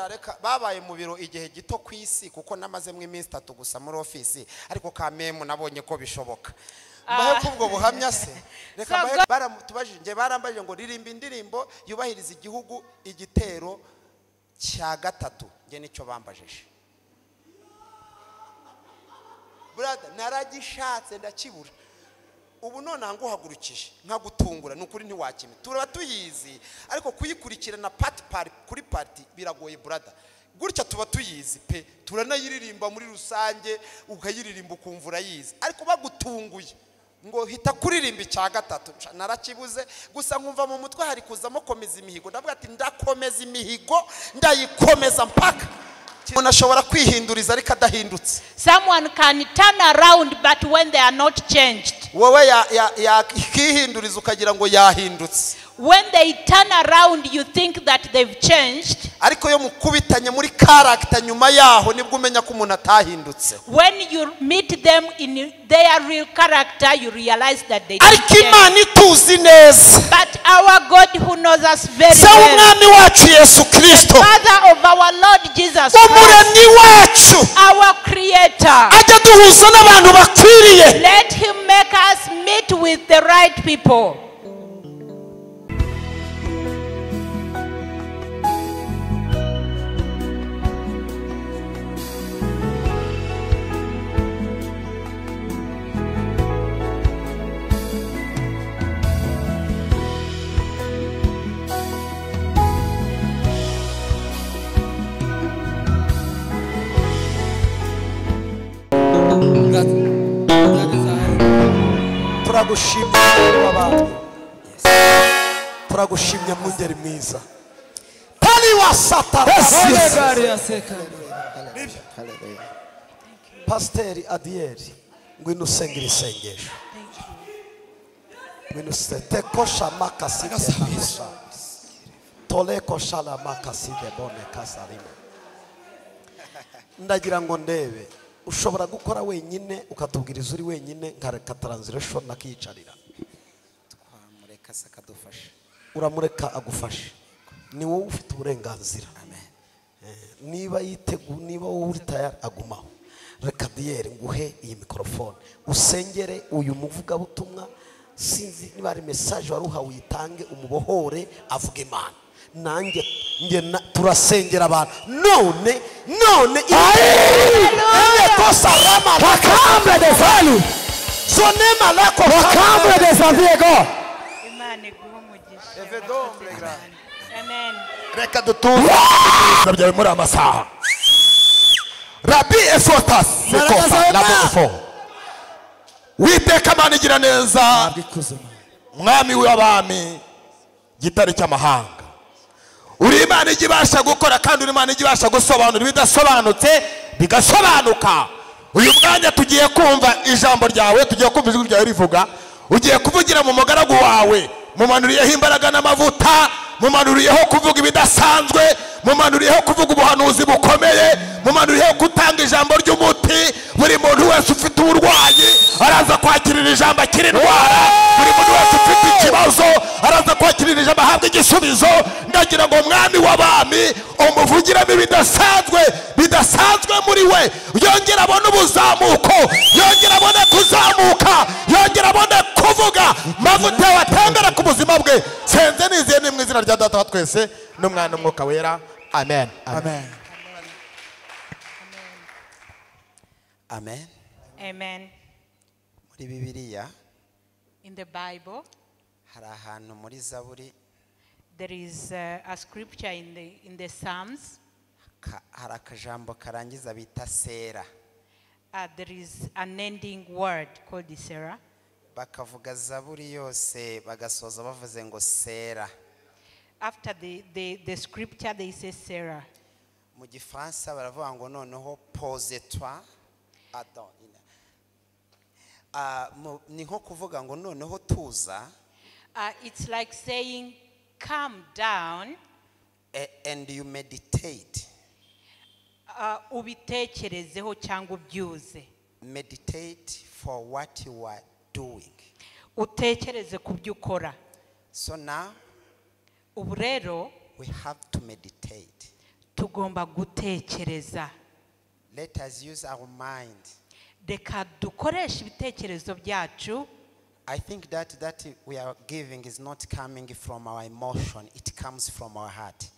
Reka babaye mu biro igihe gito ku isi, kuko namazemo iminsi 3 gusa muri ofisi, ariko kamemu nabonye ko bishoboka. Mbahe kubwo buhamya se, reka mbahe. Baramutubajije, nge barambajije ngo ririmba indirimbo yubahiriza igihugu igitero cya 3, nge nicyo bambajije. Brother, naragishatse ndakibura. Ubu none nguhagurukije nkagutungura, nukuri ntiwakime. Turaba tuyizi, ariko kuyikurikirana part kuri part biragoye brother. Gutya tuba tuyizi pe, turanayiririmba muri rusange, ukayiririmba ukumva urayizi, ariko bagutunguye ngo hita kuririmba icya 3, narakibuze. Gusa nkumva mu mutwe hari kuzamo komeza imihigo, ndavuga ati ndakomeza imihigo, ndayikomeza mpaka. Umuntu ashobora kwihinduriza ariko adahindutse. Someone can turn around but when they are not changed. Wowe yakihinduriza ukagira ngo yahindutse. When they turn around you think that they've changed. Ariko yo mukubitanye muri character nyuma yaho nibwo umenya ko umuntu atahindutse. When you meet them in their real character you realize that they didn't Ariko change. Imana ituzi neza. But our God who knows us very Se well, umwami wacu Yesu Kristo, the Father of our Lord Jesus Christ, umuremyi wacu, our creator, ajya duhuza n'abantu bakwiriye. Let him make us meet with the right people. Turagushimye baba, turagushimye mungeri mwiza. Tali wa satana. Pasiteri Adieri, ngwino usengere isengesho. Ngwino usete kosha makaside makosha. Tole kosha la makaside bone kasarima. Ndagira ngo ndebe ushobora gukora wenyine ukatubwiriza uri wenyine nkareka translation nakiyicarira. Twamureka sakadufasha. Uramureka agufashe. Ni wowe ufite uburenganzira. Amen. Niba yitegu, niba wowe uri tayari agumaho. Reka Dieri nguhe iyi microphone usengere uyu muvugabutumwa. Sinzi niba ari message waruha uyitange, umubohore avuge Imana. Nanjye nge turasengera abantu none kosa rama wakambe de valu sonema lako wakambe de saviego. Imana iguhe umugisha. Amen. Reka dutuze byawe muri amasaha. Rabbi Efotas sekosa la Witeka Mana igira neza, mwami w'abami, gitare cy'amahanga. Uri Imana igibasha gukora kandi uri Imana igibasha gusobanura ibidasobanutse bigasobanuka. Uyu mwanya tugiye kumva ijambo ryawe, tugiye kumva ijwi ryawe rivuga. Ugiye kuvugira mu mugaragu wawe, mumanuriyeho imbaraga n'amavuta, mumanuriyeho kuvuga ibidasanzwe, mumanuriyeho kuvuga ubuhanuzi bukomeye, mumanuriyeho gutanga ijambo ry'umuti. Buri muntu wese ufite uburwayi araza kwakirira ijambo akira indwara. Buri muntu wese ufite ikibazo araza kwakirira ijambo ahabwa igisubizo. Ndagira ngo mwami w'abami umuvugiremo ibidasanzwe, bidasanzwe muri we, yongera abone ubuzamuko, yongera abone kuzamuka, yongera abone kuvuga. Mavuta watembera ku buzima bwe. Senze nizeye ni mu izina rya Data wa twese n'Umwana n'Umwuka Wera. Amen. Amen. Amen. Amen. Muri Bibiliya, in the Bible, hari ahantu muri Zaburi, there is a scripture in the Psalms. Hari akajambo karangiza bita Sera. There is an ending word called Sera. Bakavuga Zaburi yose bagasoza bavuze ngo Sera. After the scripture they say Sarah. Mu Gifaransa baravuga ngo noneho pose-toi. Adam. Ni nko kuvuga ngo noneho tuza. It's like saying calm down. And you meditate. Ubitekerezeho cyangwa ubyuze. Meditate for what you are doing. Utekereze ku byo ukora. So now, ubu rero, we have to meditate. Tugomba gutekereza. Let us use our mind. Reka dukoreshe ibitekerezo byacu. I think that we are giving is not coming from our emotion, it comes from our heart.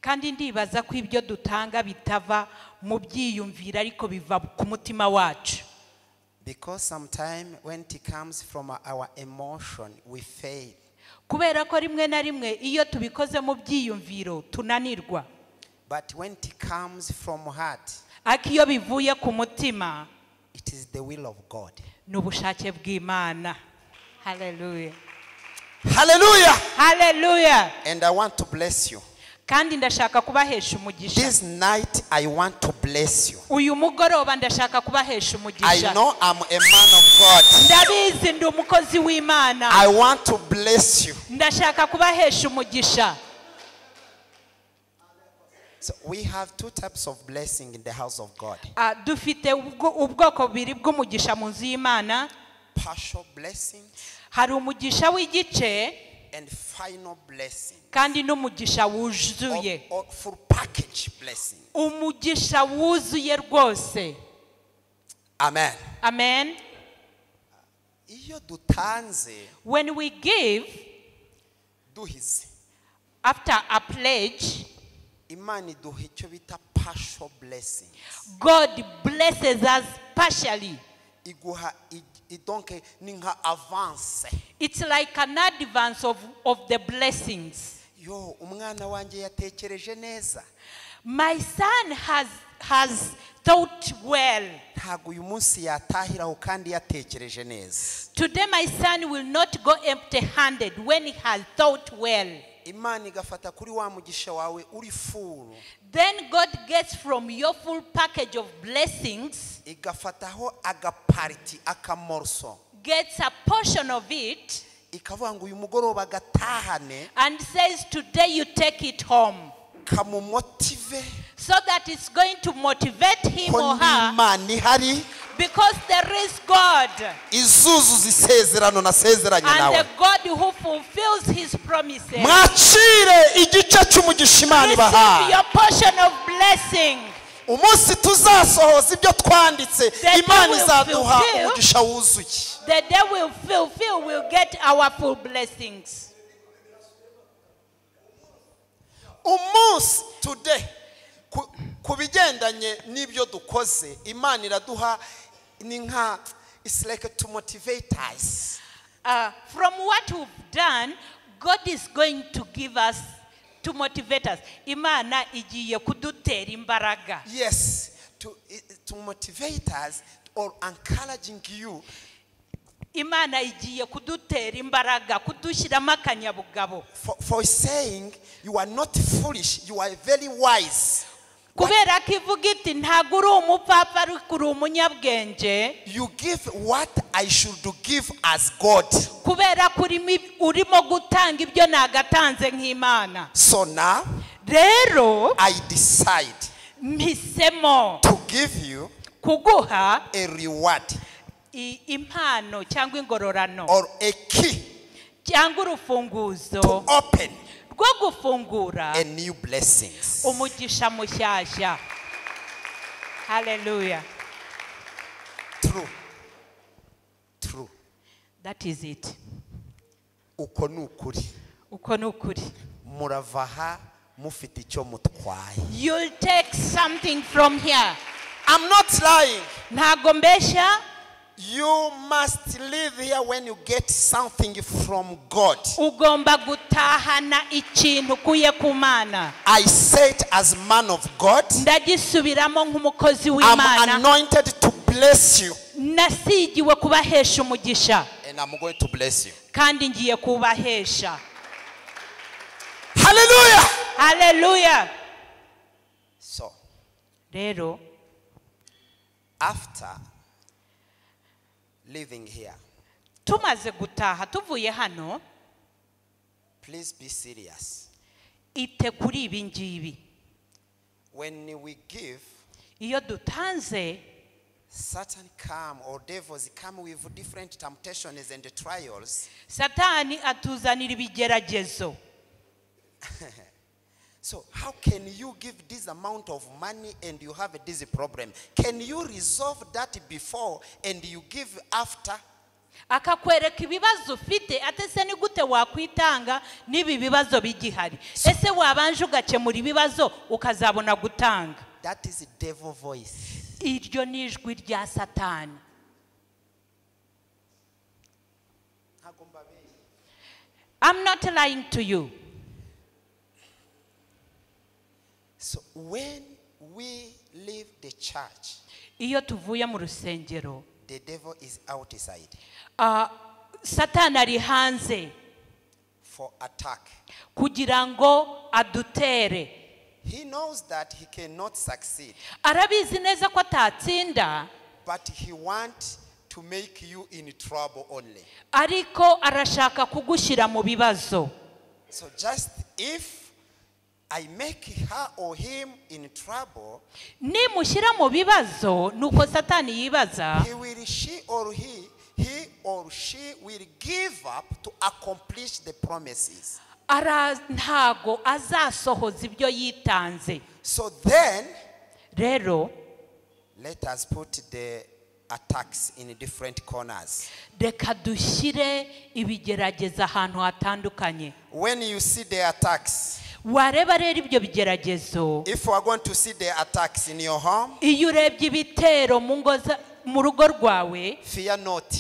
Kandi ndibaza ko ibyo dutanga bitava mu byiyumviro ariko biva ku mutima wacu. Because sometimes when it comes from our emotion, we fail. Kubera ko rimwe na rimwe iyo tubikoze mu byiyumviro tunanirwa. But when it comes from heart, ariko iyo bivuye ku mutima, it is the will of God. Ni ubushake bw'Imana. Hallelujah. Hallelujah. Hallelujah. And I want to bless you. Kandi ndashaka kubahesha umugisha. This night I want to bless you. Uyu mugoroba ndashaka kubahesha umugisha. I know I'm a man of God. Ndabizi ndi umukozi w'Imana. I want to bless you. Ndashaka kubahesha umugisha. So we have two types of blessing in the house of God. Dufite ubwoko bubiri bw'umugisha mu nzu y'Imana. Partial blessings. Hari umugisha w'igice. And final blessing. Kandi n'umugisha wuzuye. Or full package blessing. Umugisha wuzuye rwose. Amen. Amen. Iyo dutanze, when we give, duhize, after a pledge, Imana iduha icyo bita partial blessing. God blesses us partially. Iguha donc ni nka avance. It's like an advance of the blessings. Yo, umwana wanjye yatekereje neza. My son has thought well. Ntago uyu munsi yatahiraho kandi yatekereje neza. Today my son will not go empty-handed when he has thought well. Imana igafata kuri wa mugisha wawe uri full. Then God gets from your full package of blessings. Igafataho agaparti akamorso. Gets a portion of it. Ikavuga ngo uyu mugoroba gatahane. And says today you take it home. Kamumotive. So that it's going to motivate him or her. Because there is God. Izuzu nasezeranye And nawe. the God who fulfills his promises. Mwakire igice cy'umugisha Imana ibahaye. Receive your portion of blessing. Umunsi tuzasohoza ibyo twanditse, Imana izaduha umugisha wuzuye. The day will fulfill, we'll get our full blessings. Umunsi today kubigendanye n'ibyo dukoze, Imana iraduha ni nka, it's like to motivate us. From what we've done, God is going to give us to motivate us. Imana igiye kudutera imbaraga. Yes, to motivate us or encouraging you. Imana igiye kudutera imbaraga, kudushyiramo akanyabugabo. For saying you are not foolish, you are very wise. Kubera ko ivuga iti ntago uri umupfapfa ariko uri umunyabwenge. You give what I should give as God. Kubera ko urimo gutanga ibyo nagatanze nk'Imana. So now, rero, I decide mpisemo to give you kuguha a reward. Impano cyangwa ingororano. Or a key cyangwa urufunguzo to open rwo gufungura a new blessings. Umugisha mushyashya. Hallelujah. True. True. That is it. Uko ni ukuri. Uko ni ukuri. Muravaha mufite icyo mutwaye. You'll take something from here. I'm not lying. Ntago mbeshya. You must live here when you get something from God. Ugomba gutahana ikintu ukuye ku Mana. I say it as man of God. Ndagisubiramo nk'umukozi I'm w'Imana. anointed to bless you. Nasigiwe kubahesha umugisha. And I'm going to bless you. Kandi ngiye kubahesha. Hallelujah. Hallelujah. So, rero, after living here, tumaze gutaha tuvuye hano, please be serious. Ite kuri ibi ngibi. When we give, iyo dutanze, Satan come or devils come with different temptations and trials. Satani atuzanira ibigeragezo. So how can you give this amount of money and you have this problem? Can you resolve that before and you give after? Akakwereka ibibazo ufite, ate se ni gute wakwitanga n'ibi bibazo bigihari? Ese wabanje ugakemura ibibazo ukazabona gutanga? That is devil voice. Iryo ni ijwi rya Satani. I'm not lying to you. So when we leave the church, iyo tuvuye mu rusengero, the devil is outside. Satani ari hanze for attack. Kugira ngo adutere. He knows that he cannot succeed. Arabizi neza ko atatsinda. But he wants to make you in trouble only. Ariko arashaka kugushyira mu bibazo. So just if I make her or him in trouble, nimushyira mu bibazo nuko Satani yibaza, he will, she or he or she will give up to accomplish the promises. Ntago azasohoza ibyo yitanze. So then, rero, let us put the attacks in different corners. Reka dushyire ibigerageza ahantu hatandukanye. When you see the attacks, wareba rero ibyo bigeragezo, if you are going to see the attacks in your home, iyo urebye ibitero mu rugo rwawe, fear not.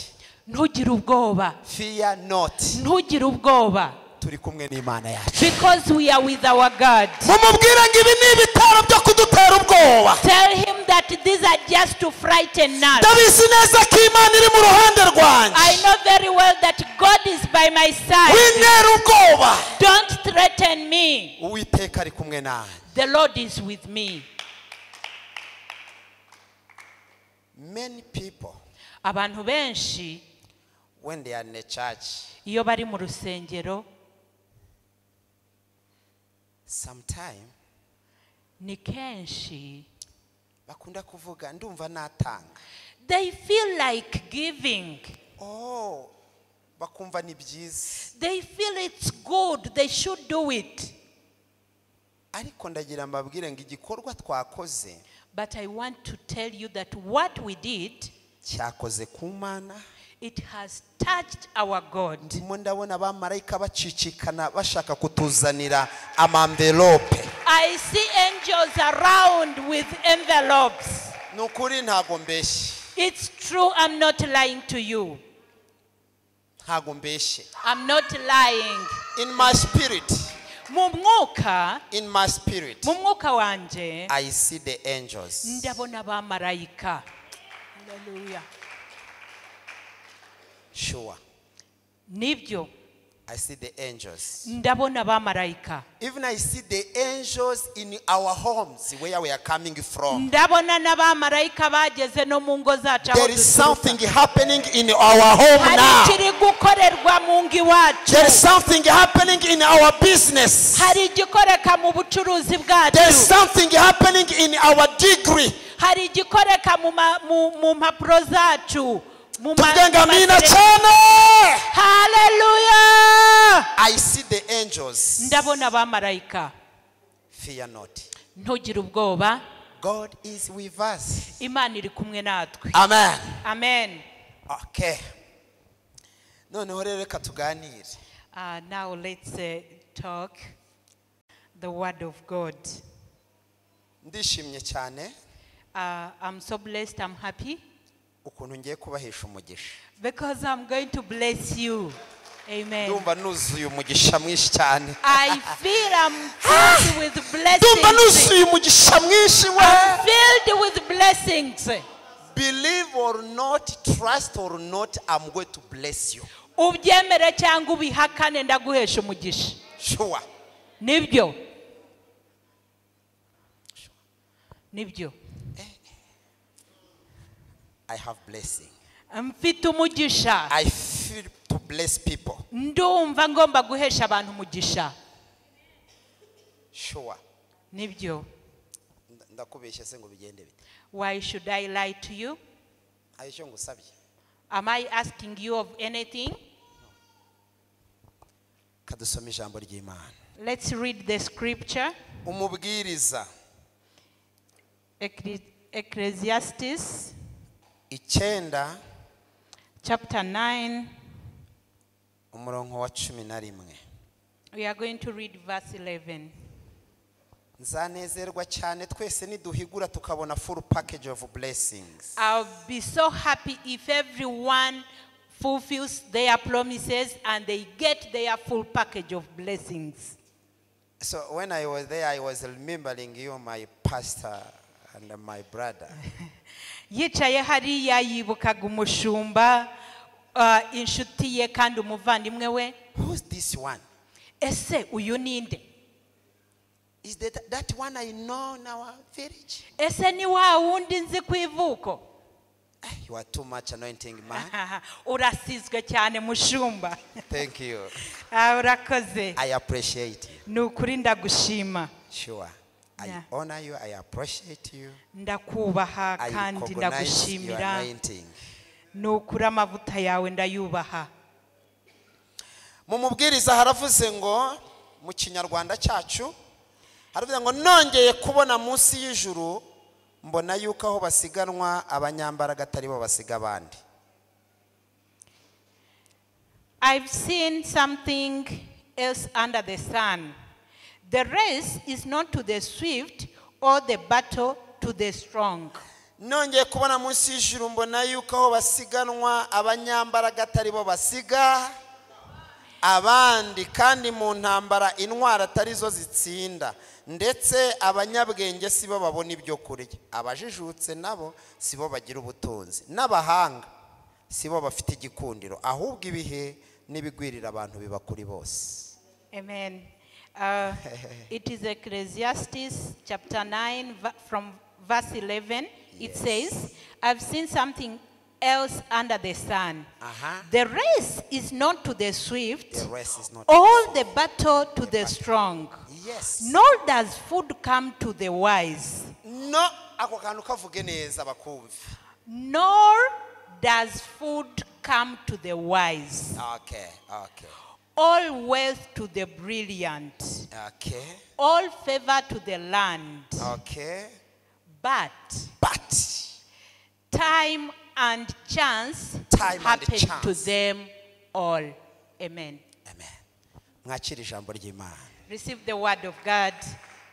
Ntugire ubwoba. Fear not. Ntugire ubwoba. Turi kumwe n'Imana yacu. Because we are with our God. Mumubwire ngo ibi ni ibitero byo kudutera ubwoba. Tell him that these are just to frighten us. Ndabizi neza ko Imana iri mu ruhande rwanjye. I know very well that God is by my side. Wintera ubwoba. Don't threaten me. Uwiteka ari kumwe nanjye. The Lord is with me. Many people, abantu benshi, when they are in the church, iyo bari mu rusengero, sometime ni kenshi bakunda kuvuga ndumva natanga. They feel like giving. Oh, bakumva ni byiza. They feel it's good, they should do it. Ariko ndagira mbabwire ngo igikorwa twakoze, but I want to tell you that what we did, cyakoze ku Mana. It has touched our God. Ndimo ndabona abamarayika bacicikana bashaka kutuzanira amamvelope. I see angels around with envelopes. Nukuri ntago mbeshye. It's true, I'm not lying to you. Ntago mbeshye. I'm not lying. In my spirit. Mu mwuka, In my spirit. Mu mwuka wanje, I see the angels. Ndabona abamarayika. Hallelujah. Sure. Nibyo. I see the angels. Ndabona abamarayika. Even I see the angels in our homes where we are coming from. Ndabona n'abamarayika bageze no mu ngo zacu aho There is duturuka. something happening in our home Hari now. ikiri gukorerwa mu ngo iwacu. There is something happening in our business. Hari igikoreka mu bucuruzi bwacu. There is something happening in our degree. Hari igikoreka mu mpapuro zacu. Tuvuge ngo amina cyane. Hallelujah. I see the angels. Ndabona abamarayika. Fear not. Ntugire ubwoba. God is with us. Imana iri kumwe natwe. Amen. Amen. Okay. Noneho rero reka tuganire. Now let's talk the word of God. Ndishimye cyane. I'm so blessed, I'm happy. Ukuntu ngiye kubahesha umugisha. Because I'm going to bless you. Amen. Ndumva nuzuye umugisha mwinshi cyane. I feel I'm filled with blessings. Ndumva nuzuye umugisha mwinshi we. I'm filled with blessings. Believe or not, trust or not, I'm going to bless you. Ubyemere cyangwa ubihakane ndaguhesha umugisha. Sure. Nibyo. Nibyo. I have blessing. Mfite umugisha. I feel to bless people. Ndumva ngomba guhesha abantu umugisha. Sure. Nibyo. Ndakubeshya se ngo bigende bite? Why should I lie to you? Hari icyo ngusabye? Am I asking you of anything? No. Kadusome ijambo ry'Imana. Let's read the scripture. Umubwiriza. Ecclesiastes 9 chapter 9 umurongo wa 11. We are going to read verse 11. Nzanezerwa cyane twese niduhigura tukabona full package of blessings. I'll be so happy if everyone fulfills their promises and they get their full package of blessings. So when I was there, I was remembering you, my pastor and my brother. Yicaye hariya yibukaga umushumba, inshuti ye kandi umuvandimwe we. Who's this one? Ese uyu ninde? Is that one I know in our village? Ese ni wa wundi nzi ku ivuko? You are too much anointing, man. Urasizwe cyane mushumba. Thank you. Urakoze. I appreciate you. Ni ukuri ndagushima. Sure. I honor you. I appreciate you. Ndakubaha kandi ndagushimira. Ni ukuri amavuta yawe ndayubaha. Mu mubwiriza haravuze ngo mu Kinyarwanda cyacu haravuze ngo nongeye kubona munsi y'ijuru mbona yuko aho basiganwa abanyambaraga atari bo basiga abandi. I've seen something else under the sun. The race is not to the swift or the battle to the strong. Nongeye kubona munsi y'ijuru mbona yuko aho basiganwa abanyambaraga atari bo basiga abandi, kandi mu ntambara intwara atari zo zitsinda, ndetse abanyabwenge si bo babona ibyo kurya, abajijutse nabo si bo bagira ubutunzi, n'abahanga si bo bafite igikundiro, ahubwo ibihe n'ibigwirira abantu biba kuri bose. Amen. It is Ecclesiastes chapter 9 from verse 11. It says, I've seen something else under the sun. The race is not to the swift, the race is not all the battle to the strong. Yes. Nor does food come to the wise. No, ako kantu kavuge neza bakumve. Nor does food come to the wise. Okay, okay. All wealth to the brilliant. Okay. All favor to the land. Okay. But time and chance happen to them all. Amen. Amen. Mwakire ijambo ry'Imana. Receive the word of God.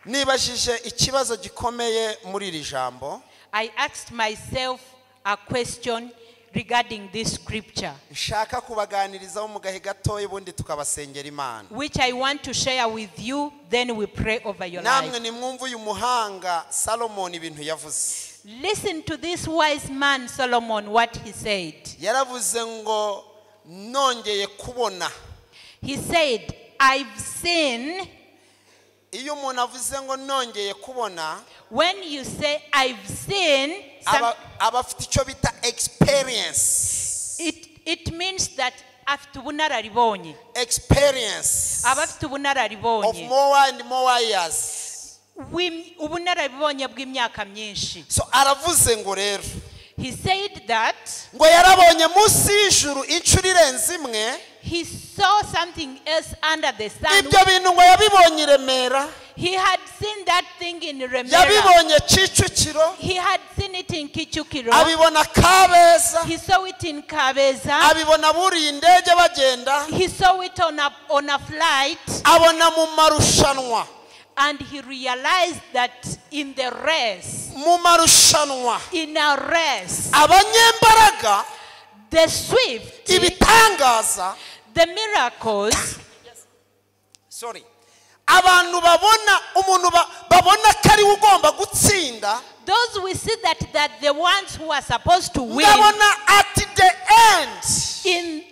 Nibajije ikibazo gikomeye muri iri jambo. I asked myself a question regarding this scripture, nshaka kubaganirizaho mu gahe gatoya ubundi tukabasengera Imana, which I want to share with you, then we pray over your life. Namwe nimwumve uyu muhanga Solomon ibintu yavuze. Listen to this wise man Solomon, what he said. Yaravuze ngo nongeye kubona. He said, I've seen. Iyo umuntu avuze ngo nongeye kubona, when you say I've seen, abafite icyo bita experience. It means that afite ubunararibonye. Experience. Abafite ubunararibonye. Of more and more years. Ubunararibonye bw'imyaka myinshi. So aravuze ngo rero, he said that ngo yarabonye munsi y'ijuru inshuro irenze imwe. He saw something else under the sun. Ibyo bintu ngo yabibonye i Remera. He had seen that thing in Remera. Yabibonye Kicukiro. He had seen it in Kicukiro. Abibona Kabeza. He saw it in Kabeza. Abibona buriye indege bagenda. He saw it on a flight. Abona mu marushanwa. And he realized that in the race, mu marushanwa, in a race, abanyembaraga, the swift, ibitangaza, the miracles. Sorry. Abantu babona umuntu babona ko ari ugomba gutsinda. Those we see that the ones who are supposed to win. Babona at the end. In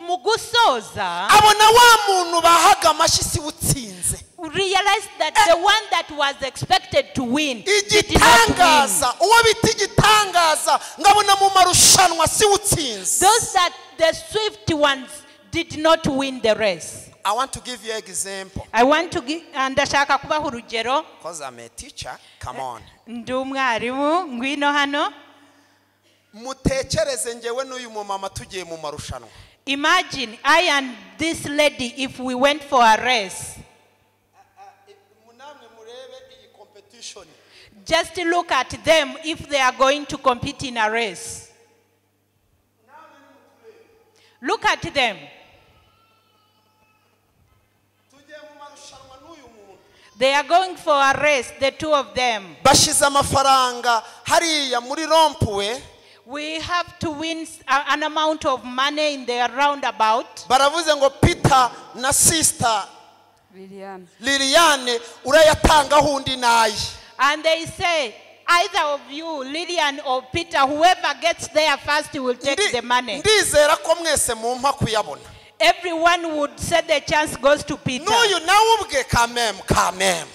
mugusoza. Abona wa muntu bahaga amashyi si utsinze. Realize that the one that was expected to win did not win. Uwo bita igitangaza ngabona mu marushanwa si utsinze. Those that the swift ones did not win the race. I want to give you an example. I want to give, ndashaka kubaha urugero. Because I'm a teacher, come on. Ndi umwarimu, ngwino hano. Mutekereze ngewe n'uyu mumama tugiye mu marushanwa. Imagine I and this lady if we went for a race. Just look at them if they are going to compete in a race. Look at them. Tugiye mu marushanwa n'uyu muntu. They are going for a race, the two of them. Bashize amafaranga hariya muri rond-point. We have to win an amount of money in their roundabout. Baravuze ngo Peter na sister Liliane. Liliane urayatangaho undi naye. And they say, either of you, Lilian or Peter, whoever gets there first will take the money. Ndizera ko mwese mumpa kuyabona. Everyone would say the chance goes to Peter. N'uyu nawe ubwe kameme kameme.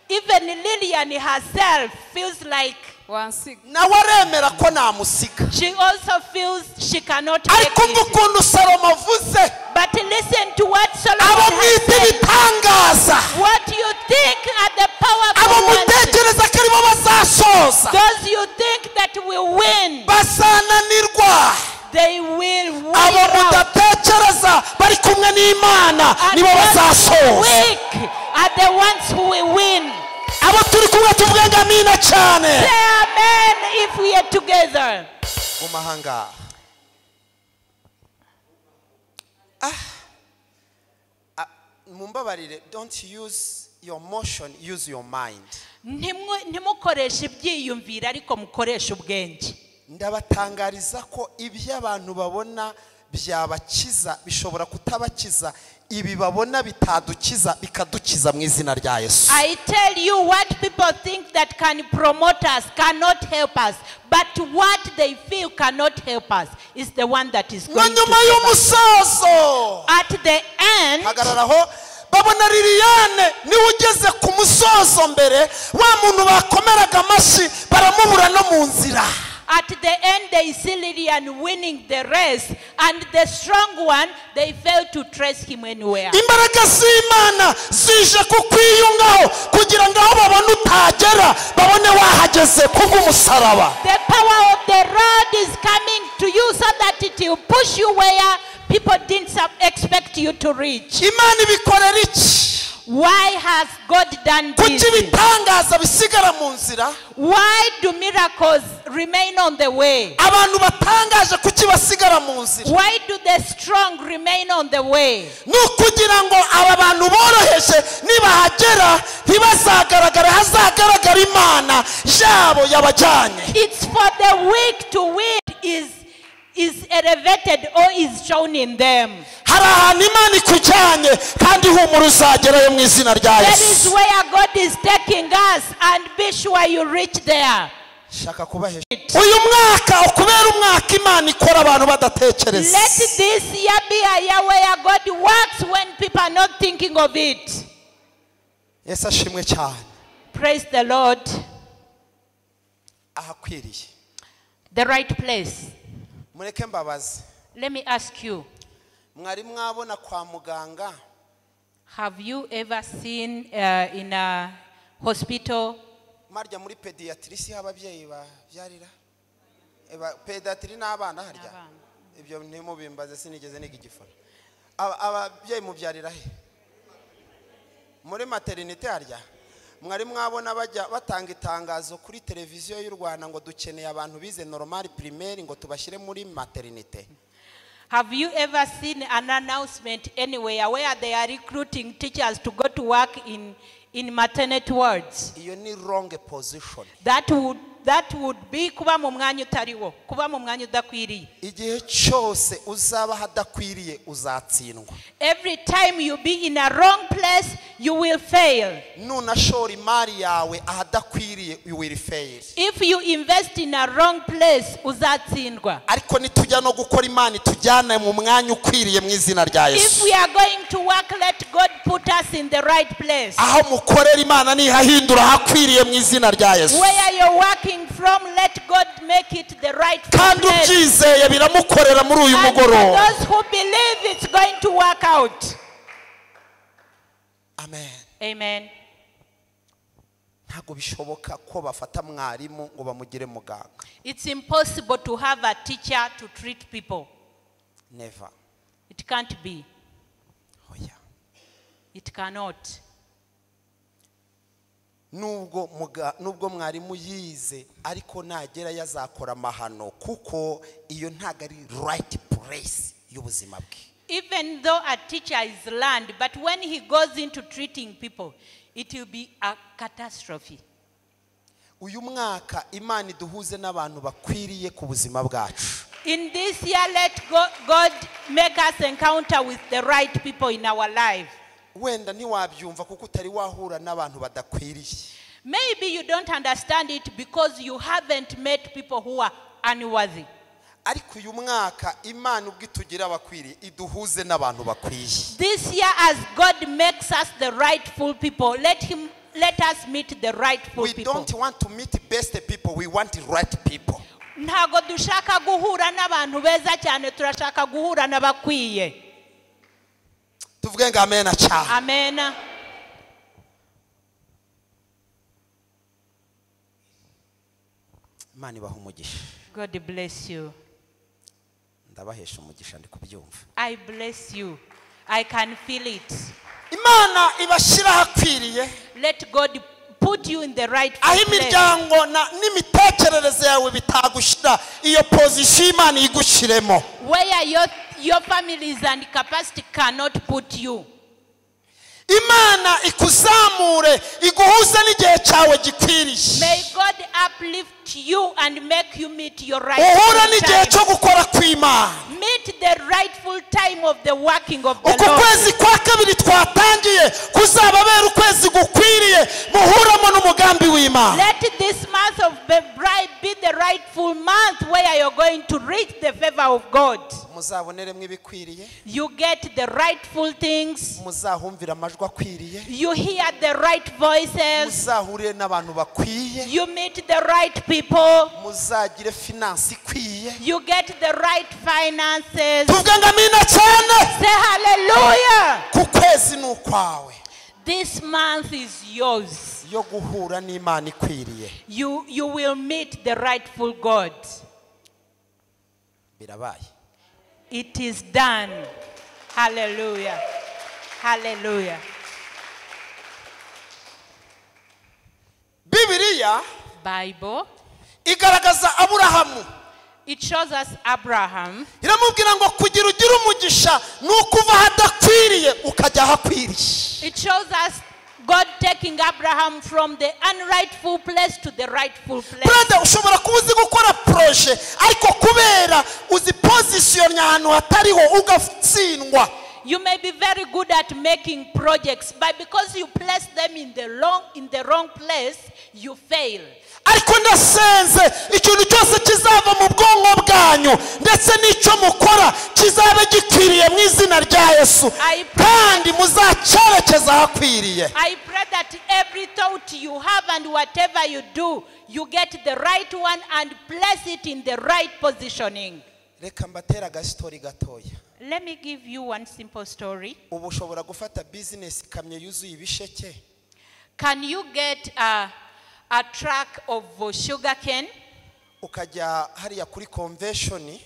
Even Lilian herself feels like Wansiga. Nawe aremera ko namusiga. she also feels she cannot make Ariko umva it. ukuntu Salomo avuze. But listen to what Solomon Abo has mwita said. ibitangaza, What you think are the abo powerful ones, mutekereza ko aribo bazasoza, those you think that will win, bazananirwa. they will win Abo out. mudatekereza bari kumwe n'Imana And nibo those bazasoza. weak are the ones who will win. Abo turi kumwe tuvuge ngo amina cyane. Say amen if we are together. Mu mahanga mumbabarire, don't use your motion, use your mind. Ntimukoreshe ibyiyumviro ariko mukoreshe ubwenge. Ndabatangariza ko ibyo abantu babona byabakiza bishobora kutabakiza, ibi babona bitadukiza bikadukiza mu izina rya Yesu. I tell you, what people think that can promote us cannot help us, but what they feel cannot help us is the one that is Na going to nyuma save us. y'umusozo, At the end, hagararaho, babona Liliane niwe ugeze ku musozo mbere, wa muntu bakomeraga amashyi baramubura no mu nzira. At the end, they see Lilian winning the race, and the strong one, they fail to trace him anywhere. Imbaraga z'Imana zije kukwiyungaho kugira ngo aho babone utagera babone wahageze kubw'umusaraba. The power of the Lord is coming to you so that it will push you where people didn't expect you to reach. Imana ibikorera iki? Why has God done Kuki this? ibitangaza bisigara mu nzira? Why do miracles remain on the way? Abantu batangaje kuki basigara mu nzira? Why do the strong remain on the way? Ni ukugira ngo aba bantu boroheje nibahagera ntibazagaragara, hazagaragara Imana yabo yabajyanye. It's for the weak to win is elevated or is shown in them. Hari ahantu Imana ikujyanye kandi humura uzagerayo mu izina rya That is Yesu. where God is taking us, and be sure you reach there. Shaka kubahesha uyu mwaka ukubera umwaka Imana ikora abantu badatekereza. Let this year be a year where God works when people are not thinking of it. Yesu ashimwe cyane. Praise the Lord. Ahakwiriye. The right place. Mureke mbabaze. Let me ask you. Mwari mwabona kwa muganga? Have you ever seen in a hospital? Marya muri pediatrice y'ababyeyi babyarira? Pediatri n'abana harya? Ibyo ntimubimbaze, sinigeze niga igifara. Ababyeyi mubyarira he? Muri maternité harya? Mwari mwabona bajya batanga itangazo kuri televiziyo y'u Rwanda ngo dukeneye abantu bize normal primaire ngo tubashyire muri maternité? Have you ever seen an announcement anywhere where they are recruiting teachers to go to work in maternity wards? Iyo ni wrong position. That would be kuba mu mwanya utariwo, kuba mu mwanya udakwiriye. Igihe cyose uzaba hadakwiriye uzatsindwa. Every time you be in a wrong place, you will fail. Nunashora imari yawe ahadakwiriye, you will fail. If you invest in a wrong place, uzatsindwa. Ariko nitujya no gukora Imana itujyane mu mwanya ukwiriye mu izina rya Yesu. If we are going to work, let God put us in the right place. Aho mukorera Imana nihahindura ahakwiriye mu izina rya Yesu. Where you're working from, let God make it the right Kandi place. ubyizeye biramukorera muri uyu And for mugoroba. those who believe, it's going to work out. Amen. Amen. Ntabwo bishoboka ko bafata mwarimu ngo bamugire muganga. It's impossible to have a teacher to treat people. Never. It can't be. Oh yeah. It cannot. Nubwo mwarimu yize ariko nagera yazakora amahano kuko iyo ntago ari right place y'ubuzima bwe. Even though a teacher is learned, but when he goes into treating people, it will be a catastrophe. Uyu mwaka Imana iduhuze n'abantu bakwiriye ku buzima bwacu. In this year, let God make us encounter with the right people in our life. Wenda ntiwabyumva kuko utari wahura n'abantu badakwiriye. Maybe you don't understand it because you haven't met people who are unworthy. Ariko uyu mwaka Imana ubwo itugira abakwiriye iduhuze n'abantu bakwiye. This year, as God makes us the rightful people, let us meet the rightful We people. don't want to meet best people, we want the right people. Ntago dushaka guhura n'abantu beza cyane, turashaka guhura n'abakwiye. Tuvuge ngo amen cyane. Amen. Imana ibahe umugisha. God bless you. Ndabahesha umugisha ndi kubyumva. I bless you. I can feel it. Imana ibashyira ahakwiriye. Let God put you in the right Aho place. imiryango n'imitekerereze yawe bitagushyira, iyo position Imana igushyiremo. Where your families and capacity cannot put you. Imana ikuzamure iguhuze n'igihe cyawe gikwiriye. May God uplift you and make you meet your rightful Uhura n'igihe time. cyo gukora kw'Imana. Meet the rightful time of the working of the Uku Lord. kwezi kwa kabiri twatangiye kuzababera ukwezi gukwiriye muhuramo n'umugambi w'Imana. Let this month of February be the rightful month where you're going to reach the favor of God. Muzaboneremo ibikwiriye. You get the rightful things. Muzahumvira amajwi akwiriye. You hear the right voices. Muzahurire n'abantu bakwiye. You meet the right people. Muzagire finance ikwiye. You get the right finances. Tuvuge ngo amina cyane. Say hallelujah. Ku kwezi ni ukwawe. This month is yours. Yo guhura n'Imana ikwiriye. You will meet the rightful God. Birabaye. It is done. Hallelujah. Hallelujah. Bibiliya Bible igaragaza Aburahamu. It shows us Abraham. Iramubwira ngo kugira ugire umugisha ni ukuva ahadakwiriye ukajya ahakwiriye. It shows us God taking Abraham from the unrightful place to the rightful place. Brother, ushobora kuba uzi gukora projet ariko kubera uzi position ahantu hatariho ugatsindwa. You may be very good at making projects, but because you place them in the wrong place, you fail. Ariko ndasenze ikintu cyose kizava mu bwonko bwanyu ndetse n'icyo mukora kizabe gikwiriye mu izina rya Yesu, kandi muzacyerekeza ahakwiriye. I pray that every thought you have and whatever you do, you get the right one and place it in the right positioning. Reka mbatera agastori gatoya. Let me give you one simple story. Ubu ushobora gufata business ikamyo yuzuye ibisheke. Can you get a truck of sugarcane? Ukajya hariya kuri convention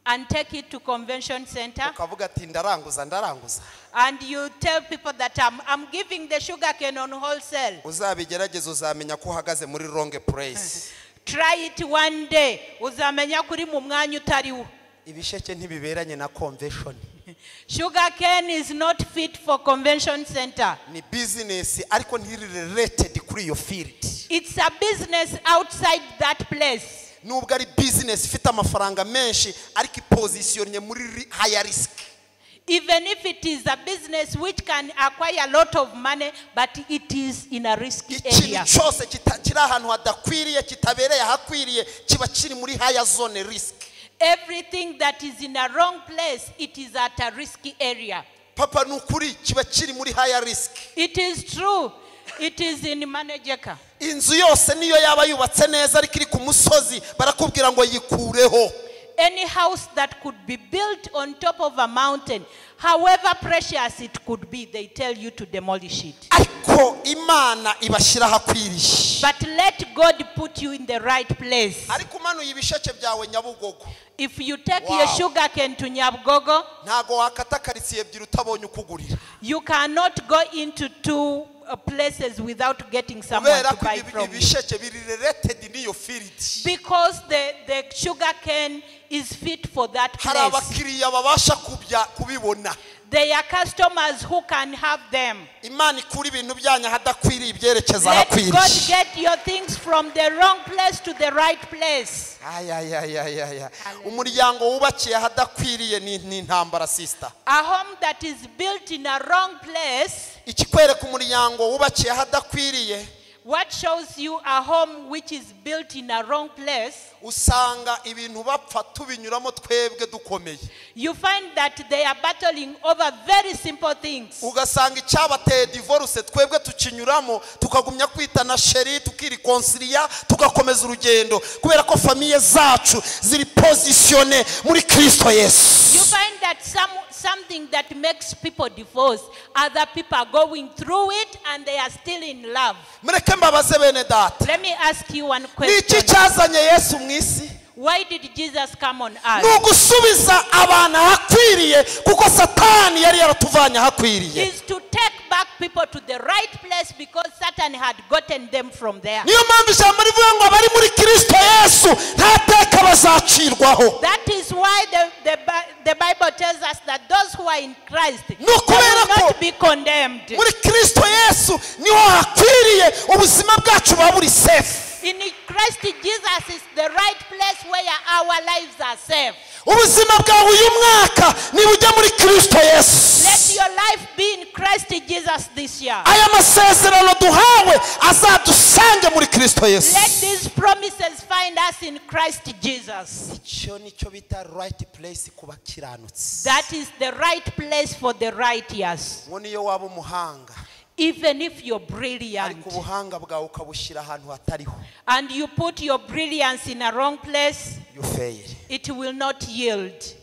and take it to convention center. Ukavuga ati ndaranguza ndaranguza. And you tell people that I'm giving the sugarcane on wholesale. Uzabigerageza uzamenya ko uhagaze muri wrong place. Try it one day. Uzamenya kuri mu mwanya utariwo. Ibisheke ntibiberanye na convention. Sugarcane is not fit for convention center. Ni business ariko ntiri related kuri iyo field. It's a business outside that place. Nubwo ari business ifite amafaranga menshi ariko ipositionye muri higher risk. Even if it is a business which can acquire a lot of money, but it is in a risky area. Ikintu cyose kiri ahantu hadakwiriye kitabereye ahakwiriye kiba kiri muri higher zone risk. Everything that is in a wrong place, it is at a risky area. Papa nukuri kiba kiri muri higher risk. It is true. It is in manejeka. Inzu yose niyo yaba yubatse neza ariko iri ku musozi barakubwira ngo yikureho. Any house that could be built on top of a mountain, however precious it could be, they tell you to demolish it. Ariko Imana ibashyira ahakwiriye. But let God put you in the right place. Ariko umanuye ibisheke byawe Nyabugogo. If you take your sugarcane to Nyabugogo, ntago wakata karitsiye ebyiri utabonye ukugurira. You cannot go into two places without getting someone Kubera to ko buy ibi- from you. ibisheke biri related n'iyo field. Because the sugar cane is fit for that Hari place. abakiriya babasha kubibona. There are customers who can have them. Imana ikura ibintu byanyu ahadakwiriye ibyerekeza Let God ahakwiriye. get your things from the wrong place to the right place. Ay, ay, ay, ay, ay, ay. Umuryango wubakiye ahadakwiriye ni intambara, sister. A home that is built in a wrong place, Ikikwereka umuryango wubakiye ahadakwiriye, what shows you a home which is built in a wrong place, usanga ibintu bapfa tubinyuramo twebwe dukomeye. You find that they are battling over very simple things. Ugasanga icyabateye divorce twebwe tukinyuramo, tukagumya kwitana chéri, tukirikonsiriya, tugakomeza urugendo kubera ko famille zacu ziri positionné muri Kristo Yesu. You find that something that makes people divorce, other people are going through it and they are still in love. Mureke mbabaze bene data. Let me ask you one Ni iki question. cyazanye Yesu mu isi? Why did Jesus come on earth? Ni ugusubiza abantu ahakwiriye kuko Satani yari yaratuvanye ahakwiriye. Is to take back people to the right place because Satan had gotten them from there. Niyo mpamvu ijambo rivuga ngo abari muri Kristo Yesu nta teka bazacirwaho. That is why the Bible tells us that those who are in Christ, Ni they ukubera will ko not be condemned. muri Kristo Yesu niho hakwiriye, ubuzima bwacu buba buri safe. In Christ Jesus is the right place where our lives are safe. Ubuzima bwawe uyu mwaka nibujya muri Kristo Yesu. Let your life be in Christ Jesus this year. Aya masezerano duhawe azadusange muri Kristo Yesu. Let these promises find us in Christ Jesus. Icyo nicyo bita right place ku bakiranutsi. That is the right place for the righteous. Ngo niyo waba umuhanga, Even if you're brilliant ariko ubuhanga bwawe ukabushyira ahantu hatariho, and you put your brilliance in a wrong place, you fail. It will not yield.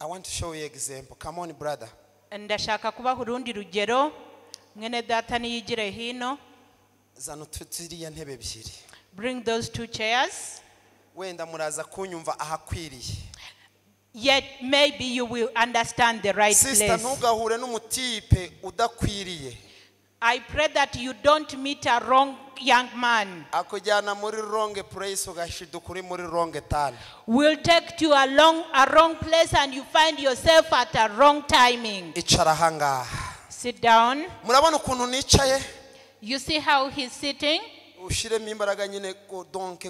I want to show you example. Come on, brother. Ndashaka kubaha urundi rugero. Mwene data niyigire hino. Zana ziriya ntebe ebyiri. Bring those two chairs. Wenda muraza kunyumva ahakwiriye. Yet maybe you will understand the right Sister, place. ntugahure n'umutipe udakwiriye. I pray that you don't meet a wrong young man. Akujyana muri wrong place ugashiduka uri muri wrong turn. Will take you along a wrong place and you find yourself at a wrong timing. Icara ahangaha. Sit down. Murabona ukuntu nicaye? You see how he's sitting? Ushiremo imbaraga nyine ko donc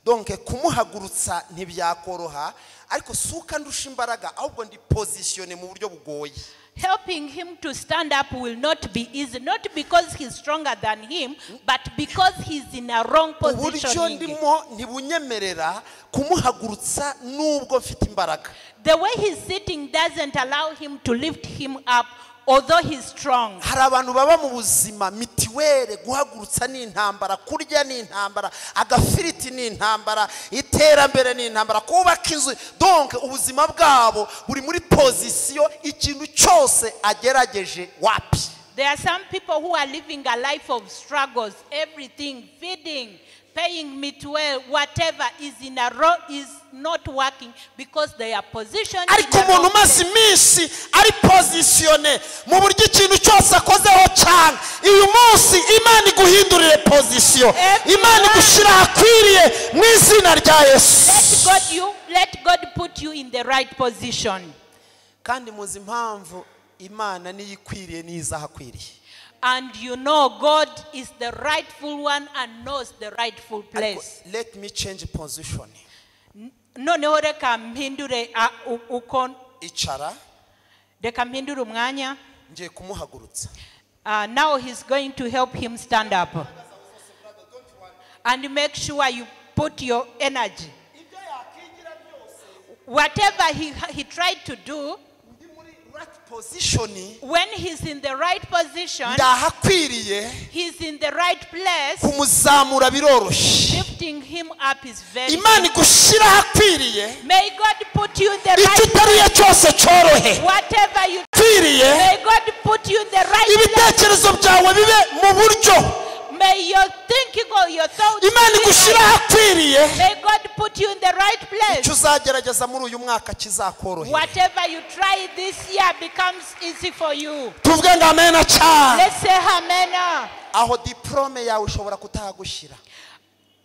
donc kumuhagurutsa ntibyakoroha, ariko suka ndusha imbaraga ahubwo ndi positionné mu buryo bugoye. Helping him to stand up will not be easy, not because he's stronger than him, but because he's in a wrong Uburyo positioning. ndimo ntibunyemerera kumuhagurutsa nubwo mfite imbaraga. The way he's sitting doesn't allow him to lift him up, although he's strong. Hari abantu baba mu buzima mitiwere, guhagurutsa ni intambara, kurya ni intambara, agafiriti ni intambara, iterambere ni intambara, kubaka inzu, donc ubuzima bwabo buri muri position ikintu cyose agerageje wapi. There are some people who are living a life of struggles, everything, feeding, paying mutuelle, whatever is in a row is not working because they are positioned in Ariko a umuntu wrong umaze place. iminsi ari positionné mu buryo ikintu cyose akozeho cyane, uyu munsi Imana iguhindurire position, Imana igushyira ahakwiriye mu izina rya Yesu. Let God put you in the right position. Kandi muzi impamvu Imana niyo ikwiriye n'iza ahakwiriye. And you know God is the rightful one and knows the rightful Ariko place. let me change position. Noneho reka mpindure uko Icara. Reka mpindure umwanya. Ngiye kumuhagurutsa. Now he's going to help him stand up. And make sure you put your energy. Whatever he tried to do, Right position, when he's in the right position, ndahakwiriye, he's in the right place, kumuzamura biroroshye. Lifting him up is very Imana simple. igushyira ahakwiriye. May God put you in the Icyo right uteruye cyose cyorohe. Whatever you Akwiriye. May God put you in the right place. Ibitekerezo byawe bibe mu buryo. May May your thinking or your thoughts Imana be igushyire right. ahakwiriye. May God put you in the right place. Icyo uzagerageza muri uyu mwaka kizakorohera. Whatever you try this year becomes easy for you. Tuvuge ngo amena cyane. Let's say amen. Aho diplome yawe ishobora kutahagushyira.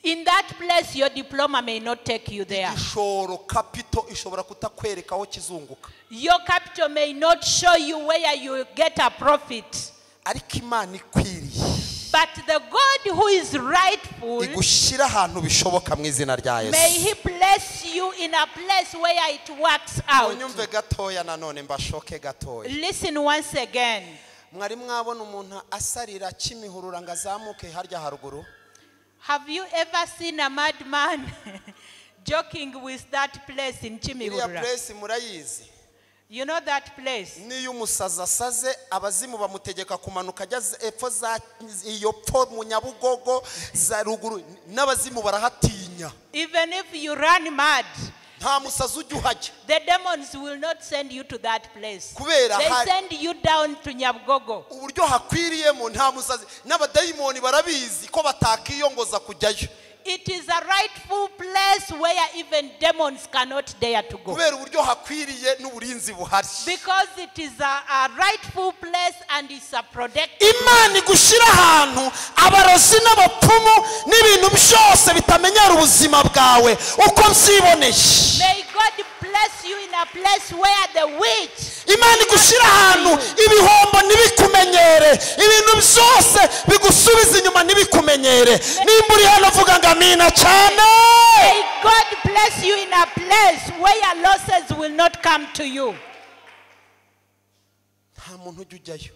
In that place, your diploma may not take you there. Igishoro capital ishobora kutakwereka aho kizunguka. Your capital may not show you where you get a profit. Ariko Imana ikwiriye. But the God who is rightful, igushyira ahantu bishoboka mu izina rya Yesu. May he bless you in a place where it works out. Unyumve gatoya nanone mbashoke gatoya. Listen once again. Mwari mwabona umuntu asarira Kimihurura ngo azamuke harya haruguru? Have you ever seen a madman joking with that place in Kimihurura? Iriya place murayizi. You know that place? Niyo umusazi asaze abazimu bamutegeka kumanuka ajya epfo za iyo pfo mu Nyabugogo za ruguru, n'abazimu barahatinya. Even if you run mad, nta musazi ujya uhajya. The demons will not send you to that place. Kubera They send you down to Nyabugogo. Uburyo hakwiriyemo nta musazi, n'abadayimoni barabizi ko batakiyongoza kujyayo. It is a rightful place where even demons cannot dare to go. Kubera uburyo hakwiriye n'uburinzi buhari. Because it is a rightful place and it's a protected. Imana igushyira ahantu abarozi n'abapfumu n'ibintu byose bitamenyera ubuzima bwawe uko mbyiboneye. May God bless you in a place where the witch. Imana igushyira ahantu ibihombo ntibikumenyere, ibintu byose bigusubiza inyuma ntibikumenyere. Nimba uri hano vuga ngo amina cyane. May God bless you in a place where losses will not come to you. Nta muntu ujya ujyayo.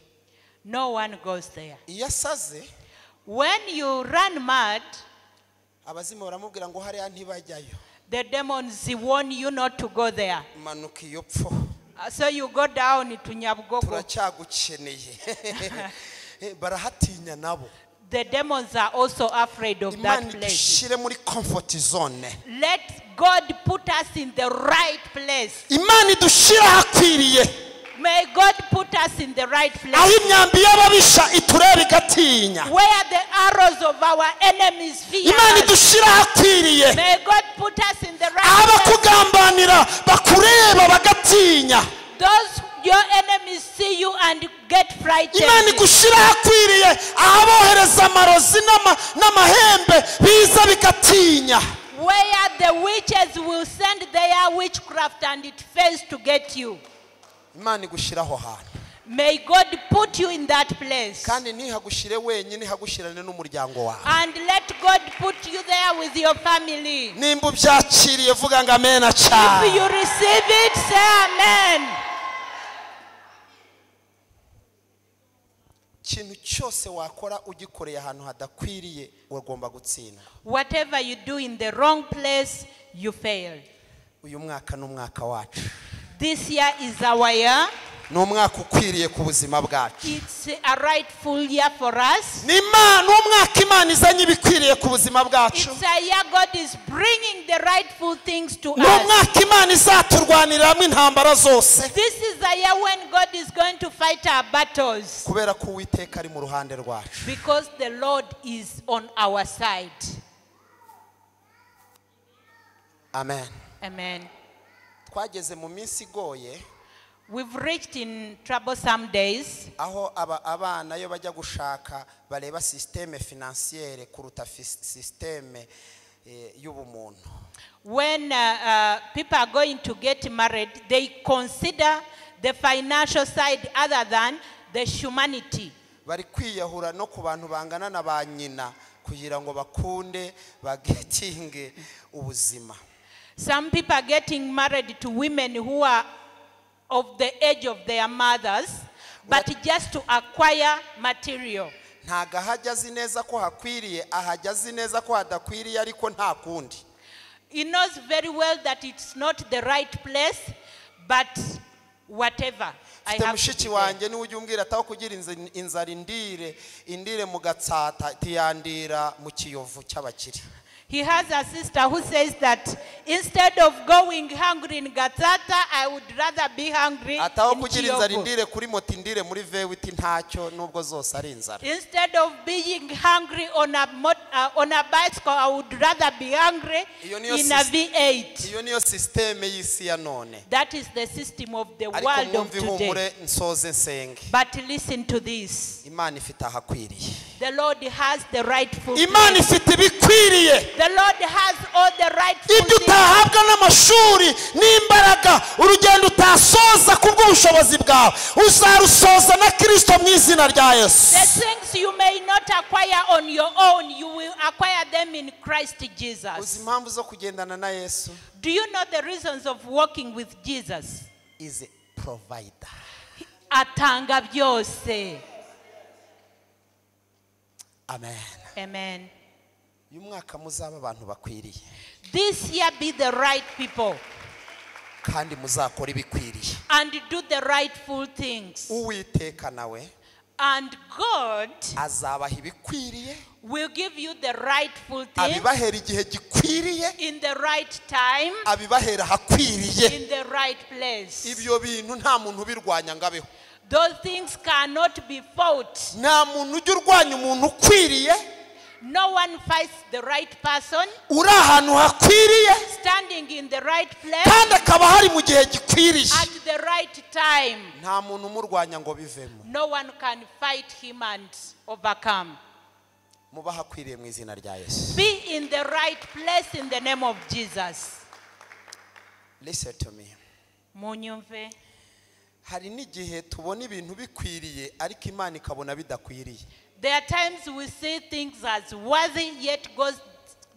No one goes there. Iyo asaze, when you run mad, abazimu baramubwira ngo hariya ntibajyayo. The demons warn you not to go there. Manuka iyo pfo. So you go down to Nyabugogo. Turacyagukeneye. Barahatinya nabo. The demons are also afraid of that place. Imana muri comfort zone. Let God put us in the right place. Imana idushyira ahakwiriye. May God put us in the right place. Aho imyambi y'ababisha itureba igatinya. Where the arrows of our enemies fear. Imana idushyira ahakwiriye. May God put us in the right place. Abakugambanira bakureba bagatinya. Those your enemies see you and get frightened. Imana igushyira ahakwiriye, abohereza amarozi n'amahembe biza bigatinya. Where the witches will send their witchcraft and it fails to get you. Imana igushyira aho hantu. May God put you in that place. Kandi ntihagushyire wenyine, ihagushyirane n'umuryango wawe. And let God put you there with your family. Nimba ubyakiriye vuga ngo amena cyane. If you receive it, say amen. Ikintu cyose wakora ugikoreye ahantu hadakwiriye ugomba gutsinda. Whatever you do in the wrong place, you fail. Uyu mwaka ni umwaka wacu. This year is our year. Ni umwaka ukwiriye ku buzima bwacu. It's a rightful year for us. Ni umwaka Imana izanye ibikwiriye ku buzima bwacu. It's a year God is bringing the rightful things to us. Ni umwaka Imana izaturwaniramo intambara zose. This is a year when God is going to fight our battles. Kubera ko Uwiteka ari mu ruhande rwacu. Because the Lord is on our side. Amen. Amen. Twageze mu minsi igoye. We've reached in troublesome days. Aho abana yo bajya gushaka bareba système financière kuruta système y'ubumuntu. When people are going to get married, they consider the financial side other than the humanity. Bari kwiyahura no ku bantu bangana na ba nyina kugira ngo bakunde bagetinge ubuzima. Some people are getting married to women who are of the age of their mothers, but just to acquire material. Ntago ahajya azi neza ko hakwiriye, ahajya azi neza ko hadakwiriye, ariko nta kundi. He knows very well that it's not the right place, but whatever. Mfite mushiki wanjye niwe ujya umbwira ataho kugira inzara indire mu Gatsata tiyandira mu Kiyovu cy'abakire. He has a sister who says that instead of going hungry in Gatsata, I would rather be hungry Ataho in kugira inzara Kiyovu. Indire kuri moto, indire muri V8, ntacyo nubwo zose ari inzara. Instead of being hungry on a bicycle, I would rather be hungry Iyo niyo in a V8. Iyo niyo sisiteme y'isi ya none. That is the system of the Ariko world of mwumve ihumure today. nsoze nsenge. But listen to this. Imana ifite ahakwiriye. The Lord has the rightful Imana place. ifite ibikwiriye. The Lord has all the rightful Ibyo things. utahabwa n'amashuri n'imbaraga, urugendo utasoza kubw'ubushobozi bwawe, uzarusoza na Kirisito mu izina rya Yesu. The things you may not acquire on your own, you will acquire them in Christ Uzi Jesus. impamvu zo kugendana na Yesu? Do you know the reasons of walking with Jesus? Is a provider. Atanga byose. Amen. Amen. Uyu mwaka muzaba abantu bakwiriye. This year be the right people Kandi muzakora ibikwiriye. and do the rightful things. Uwiteka nawe And God azabaha ibikwiriye, will give you the rightful things abibahera igihe gikwiriye, in the right time, abibahera ahakwiriye. in the right place. Ibyo bintu nta muntu ubirwanya ngo abeho. Those things cannot be fought. Nta muntu ujya urwanya umuntu ukwiriye, No one fights the right person uri ahantu hakwiriye, standing in the right place kandi akaba hari mu gihe gikwiriye. at the right time. Nta muntu umurwanya ngo bivemo. No one can fight him and overcome. Muba ahakwiriye mu izina rya Yesu. Be in the right place in the name of Jesus. Listen to me. Munyumve. Hari n'igihe tubona ibintu bikwiriye ariko Imana ikabona bidakwiriye. There are times we see things as worthy, yet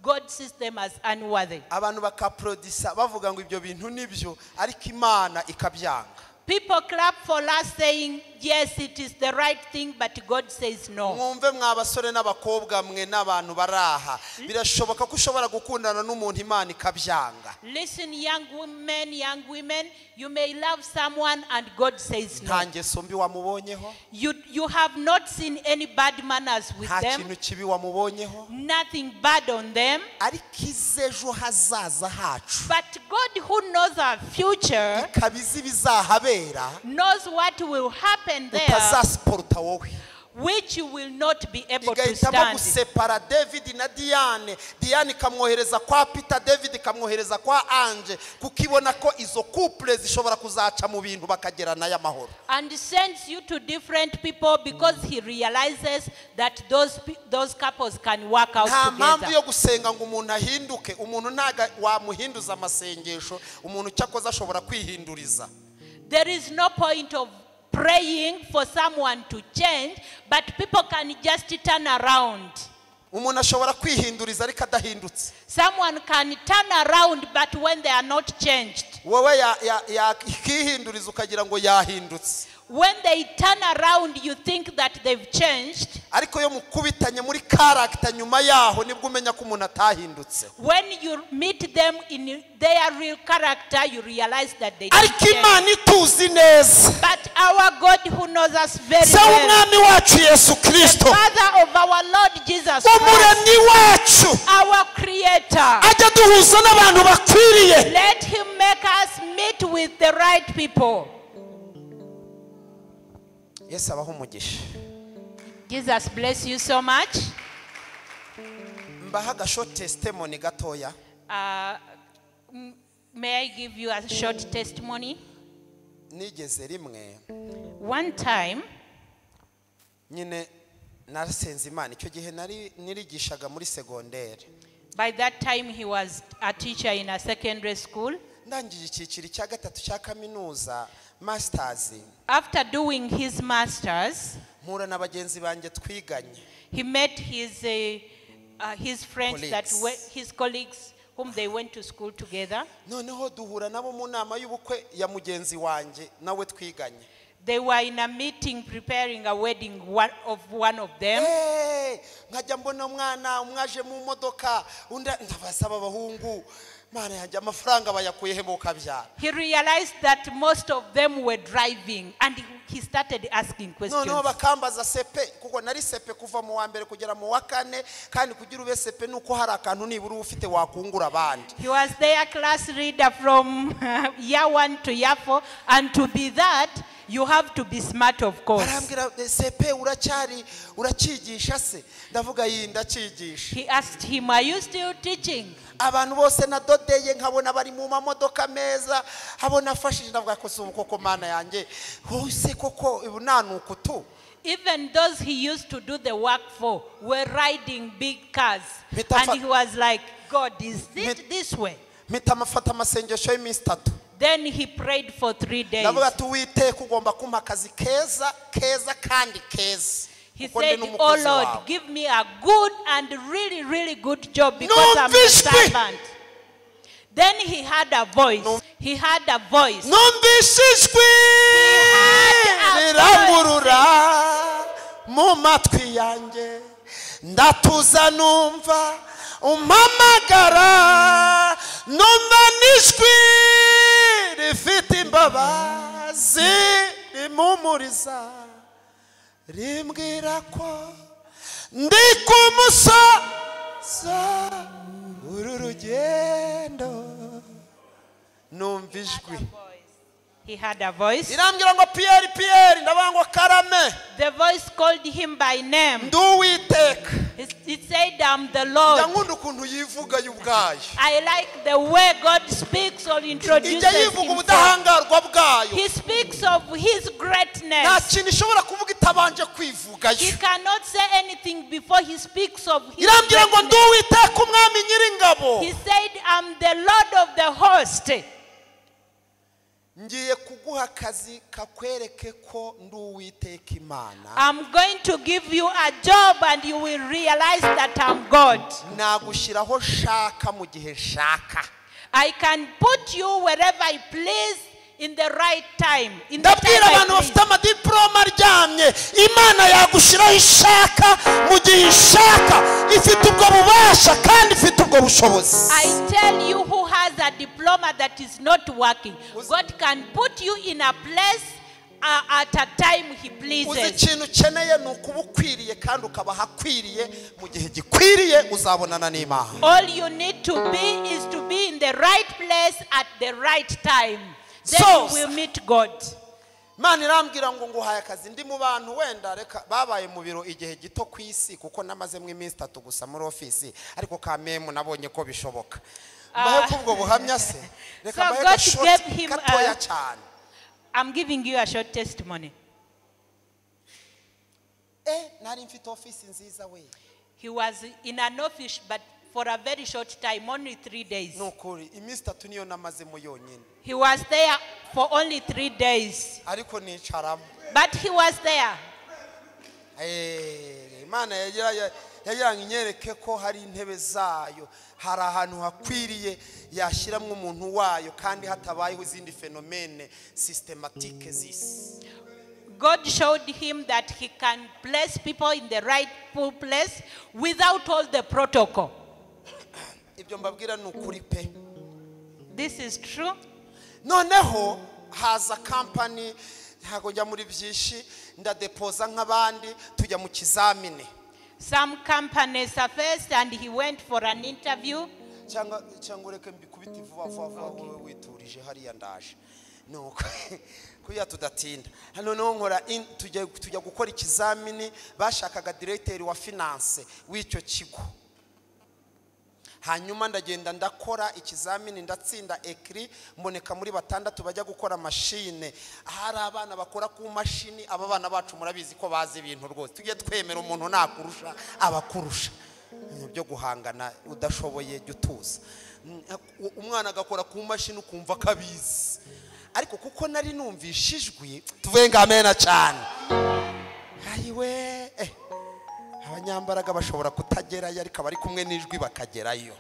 God sees them as unworthy. Abantu bakaporodisa bavuga ngo ibyo bintu nibyo, ariko Imana ikabyanga. People clap for us saying, yes, it is the right thing, but God says no. Mwumve mwa basore n'abakobwa mwe n'abantu baraha, birashoboka ko ushobora gukundana n'umuntu Imana ikabyanga. Listen, young men, young women, you may love someone and God says no. Nta ngeso mbi wamubonyeho, You have not seen any bad manners with nta them, kintu kibi wamubonyeho, nothing bad on them. ariko iz'ejo hazaza hacu But God, who knows our future, ikaba izi ibizahabera, knows what will happen there, utazasiporuta wowe, which you will not be able to igahitamo stand. gusepara David na Diane, Diane ikamwohereza kwa Peter, David ikamwohereza kwa Ange, kuko ibona ko izo couple zishobora kuzaca mu bintu bakagera nayo amahoro. And sends you to different people because he realizes that those couples can work out Nta mpamvu together. yo gusenga ngo umuntu ahinduke, umuntu ntago wamuhinduza amasengesho, umuntu cyakoze ashobora kwihinduriza. There is no point of praying for someone to change, but people can just turn around. Umuntu ashobora kwihinduriza ariko adahindutse. Someone can turn around, but when they are not changed. Wowe yakihinduriza ukagira ngo yahindutse. When they turn around, you think that they've changed. Ariko yo mukubitanye muri character nyuma yaho nibwo umenya ko umuntu atahindutse. When you meet them in their real character, you realize that they didn't Ariko change. Imana ituzi neza, But our God who knows us very se well, w'umwami wacu Yesu the Kristo, Father of our Lord Jesus Christ, umuremyi wacu, our Creator, ajya duhuza n'abantu bakwiriye. let him make us meet with the right people. Yesu abahe umugisha. Jesus bless you so much. Mbaha agasho testimony gatoya. May I give you a short testimony? Nigeze rimwe One time, nyine narasenze Imana, icyo gihe nari nirigishaga muri segondere. By that time he was a teacher in a secondary school. Ndangije icyiciro cya gatatu cya kaminuza masters, After doing his masters, mpura na bagenzi banjye twiganye. he met his friends that Colleagues. were his colleagues whom they went to school together. Noneho duhura nabo mu nama y'ubukwe ya mugenzi wanjye nawe twiganye. They were in a meeting preparing a wedding of one of them. Hey, nkajya mbona umwana umwe aje mu modoka, undi ndabasaba abahungu Mana yanjye, amafaranga bayakuye he mukabyara? He realized that most of them were driving, and he started asking questions. Noneho bakambaza CP, kuko nari CP kuva mu wa mbere kugera mu wa kane, kandi kugira ube CP nuko hari akantu nibura uba ufite wakungura abandi. He was their class leader from year 1 to year 4, and to be that, you have to be smart, of course. Barambwira, CP uracyari urakigisha se? Ndavuga yi ndakigisha. He asked him, "Are you still teaching?" Abantu bose nadodeye nkabona bari mu mamodoka meza, abona afashije, ndavuga ko si ubu koko Mana yanjye, hose koko ubu nanuka tu. Even those he used to do the work for were riding big cars. And he was like, "God, is it this way?" Mpita mafata amasengesho y'iminsi itatu. Then he prayed for 3 days. Ndavuga ati Uwiteka ugomba kumpa akazi keza keza kandi keza. He Kuko ndi said, "Oh n'umukozi Lord, wawe." give me a good and really, really good job because I'm a Numvise ijwi. servant." Then he had a voice. He had a voice. Numvise ijwi He had a rirangurura mu matwi yanjye, ndatuza numva umpamagara, numva n'ijwi rifite imbabazi rimumuriza, rimbwira ko ndi ku musozo uru rugendo. Numva ijwi. He had a voice. Irambwira ngo Pierre, Pierre, ndavuga ngo karame. The voice called him by name. Ndi Uwiteka. It said, "I'm the Lord." Njya nkunda ukuntu yivuga yo ubwayo. I like the way God speaks or introduces Ijya yivuga himself. ubudahangarwa bwayo. He speaks of his greatness. Nta kintu ishobora kuvuga itabanje kwivugayo. He cannot say anything before he speaks of his Irambwira ngo ndi greatness. Uwiteka umwami nyiringabo. He said, "I'm the Lord of the host." Ngiye kuguha akazi kakwereke ko ndi Uwiteka Imana. I'm going to give you a job and you will realize that I'm God. Nagushyiraho shaka mu gihe nshaka. I can put you wherever I please in the right time. In the Ndabwira time I abantu please. bafite amadiploma aryamye, Imana yagushyiraho ishaka mu gihe ishaka, ifite ubwo bubasha kandi ifite ubwo bushobozi. I tell you who has a diploma that is not working, God can put you in a place at a time he Uzi pleases. ikintu ukeneye ni ukuba ukwiriye kandi ukaba ahakwiriye mu gihe gikwiriye, uzabonana n'Imana. All you need to be is to be in the right place at the right time. Then So- you will meet God. Imana irambwira ngo nguhaye akazi. Ndi mu bantu wenda reka babaye mu biro igihe gito ku isi, kuko namazemo iminsi itatu gusa muri ofisi, ariko ka memu nabonye ko bishoboka. Mbahe ko ubwo buhamya se, reka So mbahe God gashoti gave him a- gatoya cyane. I'm giving you a short testimony. Nari mfite ofisi nziza we. He was in an office, but for a very short time, only 3 days. Ni ukuri iminsi itatu niyo namazemo yonyine. He was there for only 3 days. Ariko nicaramo. But he was there. Imana yagira ngo inyereke ko hari intebe zayo, hari ahantu hakwiriye yashyiramo umuntu wayo kandi hatabayeho izindi phenomene systematique z'isi. God showed him that he can place people in the rightful place without all the protocol. Ibyo mbabwira ni ukuri pe. This is true. Noneho haza company, ntago njya muri byinshi, ndadepoza nk'abandi, tujya mu kizamini. Some companies surfaced and he went for an interview. Cyangwa ureke mbikubite vuba vuba vuba, wowe witurije hariya ndaje. Nuko kuya tudatinda. Hano noneho nkora tujya gukora ikizamini, bashakaga directeur wa finance w'icyo kigo. Hanyuma ndagenda ndakora ikizamini, ndatsinda ekri, mboneka muri batandatu bajya gukora machine. Ahari abana bakora ku mashini, aba bana bacu murabizi ko bazi ibintu rwose. Tujye twemera umuntu nakurusha abakurusha. Ibintu byo guhangana udashoboye jya utuza. Umwana agakora ku mashini ukumva kabizi. Ariko kuko nari numvishe ijwi, tuvuge ngo amena cyane. Ayiwe, abanyambaraga bashobora kutagerayo ariko abari kumwe n'ijwi bakagerayo.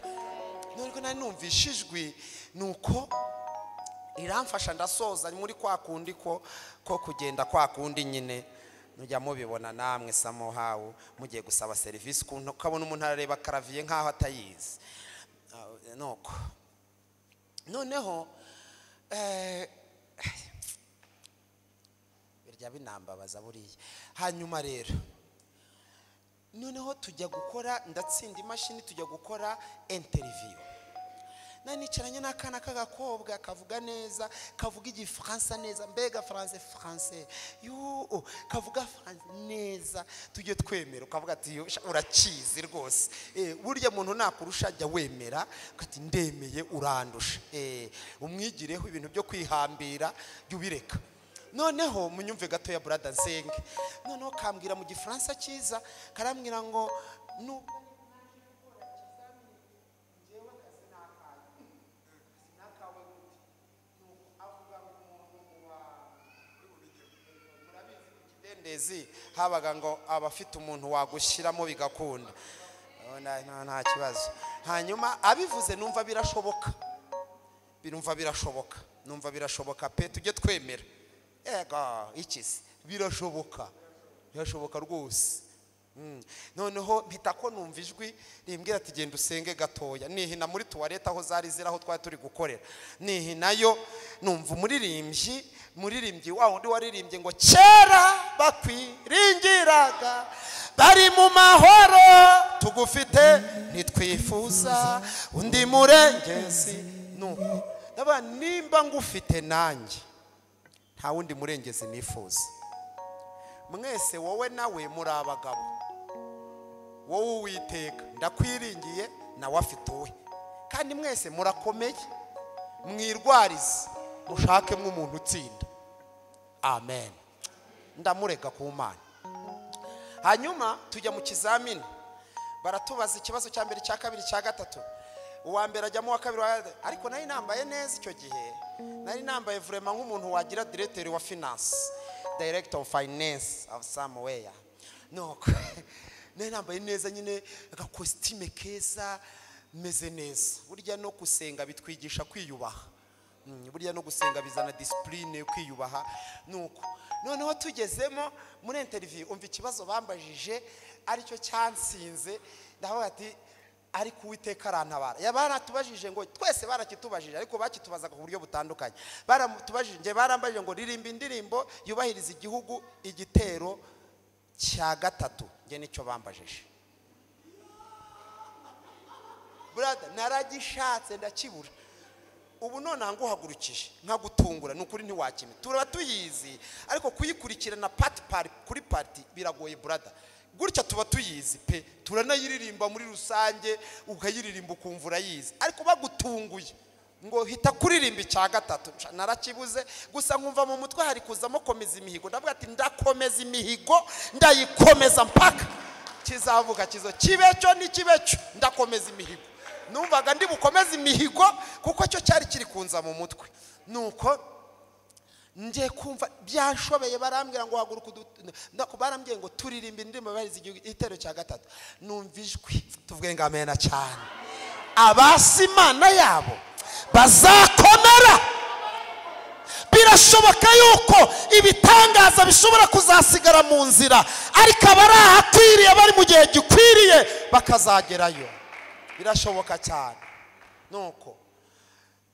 Nubwo nari numvishe ijwi, nuko iramfasha ndasoza muri kwa kundi ko kugenda kwa kundi nyine mujya mubibona namwe somehow mugiye gusaba service ukuntu ukabona umuntu arareba karaviye nkaho atayizi. Nuko Noneho birya binambabaza buriya. Hanyuma rero noneho tujya gukora, ndatsinda imashini, tujya gukora interview. Nanicaranye n'akana k'agakobwa kavuga neza, kavuga igifaransa neza, mbega français yo, kavuga français neza, tujye twemera. Ukavuga ati urakizi rwose. Burya muntu nakurusha ajya wemera, ati ndemeye urandusha. Umwigireho ibintu byo kwihambira jya ubireka. Noneho munyumve gato ya brother Nsenge. Noneho kambwira mu gifaransa cyiza, karambwira ngo nubwo habaga ngo abafite umuntu wagushyiramo bigakunda, nta kibazo. Hanyuma abivuze numva birashoboka, birumva birashoboka, numva birashoboka pe, tujye twemera. Ega ikisi birashoboka, birashoboka rwose. Noneho mpita ko numva ijwi rimbwira ati genda usenge gatoya. Nihina muri toilette aho zari ziri, aho twari turi gukorera, nihinayo numva umuririmbyi wa wundi waririmbye ngo kera bakwiringiraga bari mu mahoro, tugufite ntitwifuza undi murengezi. Nuko ndaba nimba ngufite nanjye nta wundi murengezi nifuza. Mwese wowe nawe muri abagabo, wowe Uwiteka ndakwiringiye nawe afite uwe, kandi mwese murakomeye, mwirwarize mushake mw'umuntu utsinda. Amen. Ndamureka ku Mana. Hanyuma tujya mu kizamini, baratubaza ikibazo cya mbere, cya kabiri, cya gatatu. Uwa mbere ajyamo, uwa kabiri, ariko nari nambaye neza icyo gihe, nari nambaye vraiment nk'umuntu wagira directeur wa finance, director of finance of somewhere. Nuko nari nambaye neza nyine, agakositime keza, meze neza. Burya no gusenga bitwigisha kwiyubaha. Burya no gusenga bizana discipline, kwiyubaha. Nuko noneho tugezemo muri interview, umva ikibazo bambajije aricyo cyansinze, ndavuga ati ariko Uwiteka arantabara. Yabaratubajije ngo twese barakitubajije, ariko bakitubazaga ku buryo butandukanye. Baramutubajije, nge barambajije ngo ririmba indirimbo yubahiriza igihugu igitero cya gatatu. Nge nicyo bambajije. Brother, naragishatse ndakibura. Ubu none nguhagurukije nkagutungura, ni ukuri ntiwakime. Turaba tuyizi, ariko kuyikurikirana part kuri part biragoye brother. Gutya tuba tuyizi pe, turanayiririmba muri rusange, ukayiririmba ukumva urayizi, ariko bagutunguye ngo hita kuririmba icya gatatu, narakibuze. Gusa nkumva mu mutwe hari kuzamo komeza imihigo, ndavuga ati ndakomeza imihigo, ndayikomeza mpaka kizavuga kizo kibecyo n'ikibecyo, ndakomeza imihigo. Numvaga ndi bukomeza imihigo kuko cyo cyari kiri kunza mu mutwe. Nuko ngiye kumva byashobeye, barambwira ngo haguruka, barambwiye ngo turirimbe indirimbo barize igitero cya gatatu. Numva ijwi, tuvuge ngo amena cyane. Abasi Imana yabo bazakomera. Birashoboka yuko ibitangaza bishobora kuzasigara mu nzira, ariko abari ahakwiriye, bari mu gihe gikwiriye, bakazagerayo. Birashoboka cyane. Nuko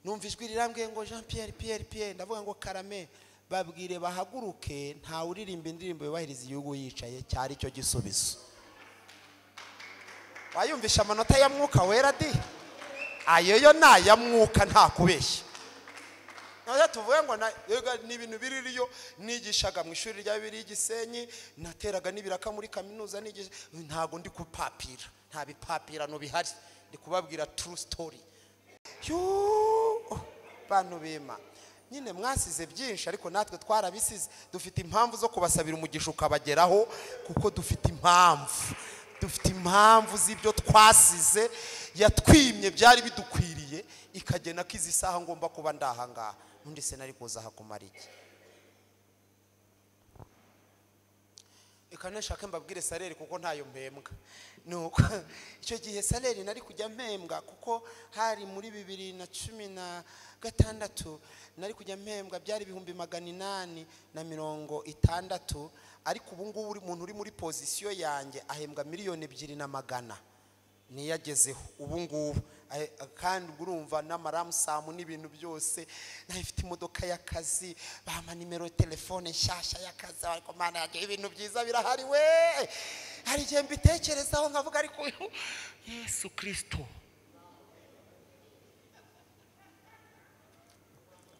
numva ijwi rirambwiye ngo Jean Pierre Pierre Pierre, ndavuga ngo karame, babwire bahaguruke, nta uririmba indirimbo yubahiriza igihugu yicaye. Cyari cyo gisubizo. Wayumvisha amanota ya mwuka wera di, ayo yo naya mwuka nta kubeshya. Naza tuvuge ngo ni ibintu biririyo, nigishaga mu ishuri rya Bibiliya Gisenyi, nateraga n'ibiraka muri kaminuza, nigisha, ntago ndi kupapira, nta bipapirano bihari, ndi kubabwira true story. Bantu bima nyine mwasize byinshi, ariko natwe twarabisize. Dufite impamvu zo kubasabira umugisha ukabageraho, kuko dufite impamvu, dufite impamvu z'ibyo twasize yatwimye byari bidukwiriye, ikagena ko izi saha ngomba kuba ndahangaha. Undi se nari kuza hakumara iki? Ikanashaka mbabwire salary kuko ntayo mpembwa. Nuko icyo gihe salary nari kujya mpembwa, kuko hari muri 2016 nari kujya mpembwa byari 860,000, ariko ubu ngubu uri muntu uri muri position yanjye ahembwa 2,200,000 niyagezeho ubu ngubu. Kandi urumva n'amaramusamu n'ibintu byose, nayo ifite imodoka y'akazi, bampa nimero telefone nshyashya y'akazi. Ariko Mana yanjye, ibintu byiza birahari we. Hari igihe mbitekerezaho nkavuga, ariko Yesu Kristo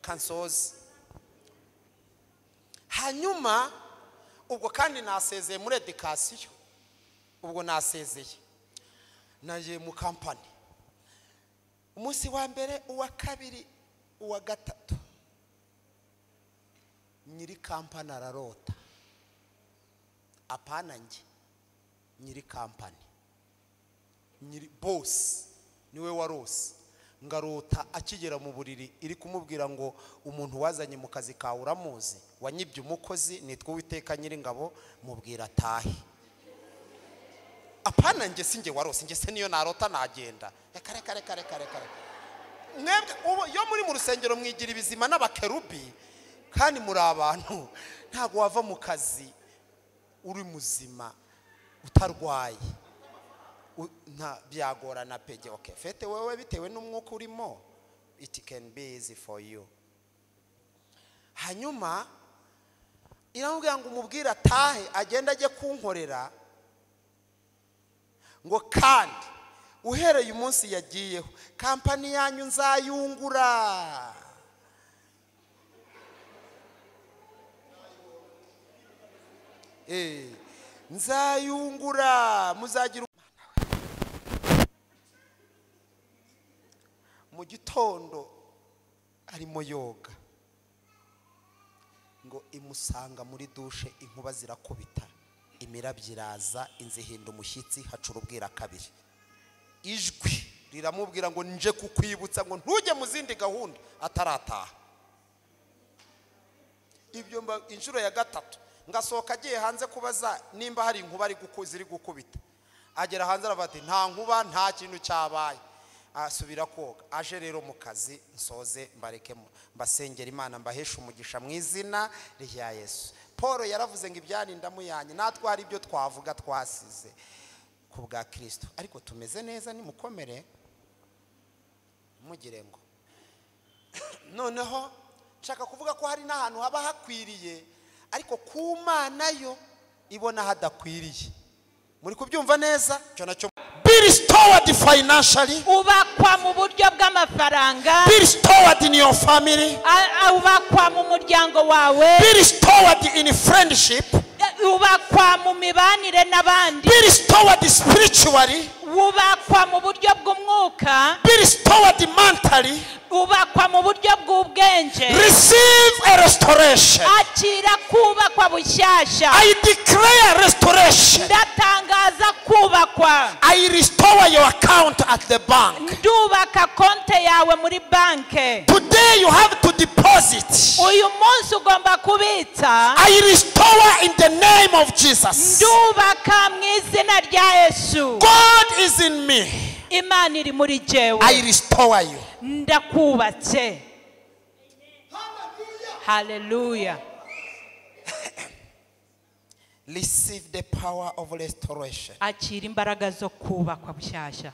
kansozi. Hanyuma ubwo kandi nasezeye muri education, ubwo nasezeye naje mu company. Umunsi wa mbere, uwa kabiri, uwa gatatu, nyiri kampani ararota. Apana njye, nyiri kampani, nyiri boss niwe warose. Ngarota akigera mu buriri iri kumubwira ngo umuntu wazanye mu kazi kawe uramuzi, wanyibye umukozi, nitwa Uwiteka Nyiringabo, mubwira atahe. Apana njye, sinjye warose, njye se niyo narota nagenda. Reka reka reka reka reka. Mwebwe ubu yo muri mu rusengero mwigira ibizima n'abakerubi, kandi muri abantu. Ntabwo wava mu kazi uri muzima utarwaye, nta byagorana pege. Okay, fete wewe bitewe n'umwuka urimo, it can be easy for you. Hanyuma iramubwira ngo umubwire atahe, agenda ajye kunkorera, ngo kandi uhereye umunsi yagiyeho kampani yanyu nzayungura. Nzayungura, muzagira. Mu gitondo arimo yoga, ngo imusanga muri dushe, inkuba zirakubita, imirabyo iraza, inzu ihinda umushyitsi, hacura ubwira kabiri. Ijwi riramubwira ngo nje kukwibutsa ngo ntujye mu zindi gahunda atarataha. Ibyo inshuro ya gatatu ngasohoka agiye hanze kubaza nimba hari inkuba ziri gukubita. Agera hanze aravuga ati nta nkuba, nta kintu cyabaye. Asubira koga. Aje rero mu kazi, nsoze mbareke mbasengera Imana, mbahesha umugisha mu izina rya Yesu. Paul yaravuze ngo ibyari ndamuyanye, natwe hari ibyo twavuga twasize ku bwa Kristo, ariko tumeze neza, nimukomere mugire ngo. Noneho nshaka kuvuga ko hari n'ahantu haba hakwiriye, ariko ku Mana yo ibona hadakwiriye. Muri kubyumva neza? Cyo nacyo. Be restored financially. Ubakwa mu buryo bw'amafaranga. Be restored in your family. Ubakwa mu muryango wawe. Be restored in friendship. Ubakwa mu mibanire n'abandi. Be restored spiritually. Ubakwa mu buryo bw'umwuka. Be restored mentally. Ubakwa mu buryo bw'ubwenge. Receive a restoration. Akira kubakwa bushyashya. I declare restoration. Ndatangaza kubakwa. I restore your account at the bank. Ndubaka konte yawe muri banke. Today you have to deposit. Uyu munsi ugomba kubitsa. I restore in the name of Jesus. Ndubaka mu izina rya Yesu. God is in me. Imana iri muri jewe. I restore you. Ndakubatse. Hallelujah. Receive the power of restoration. Akira imbaraga zo kubakwa bushyashya.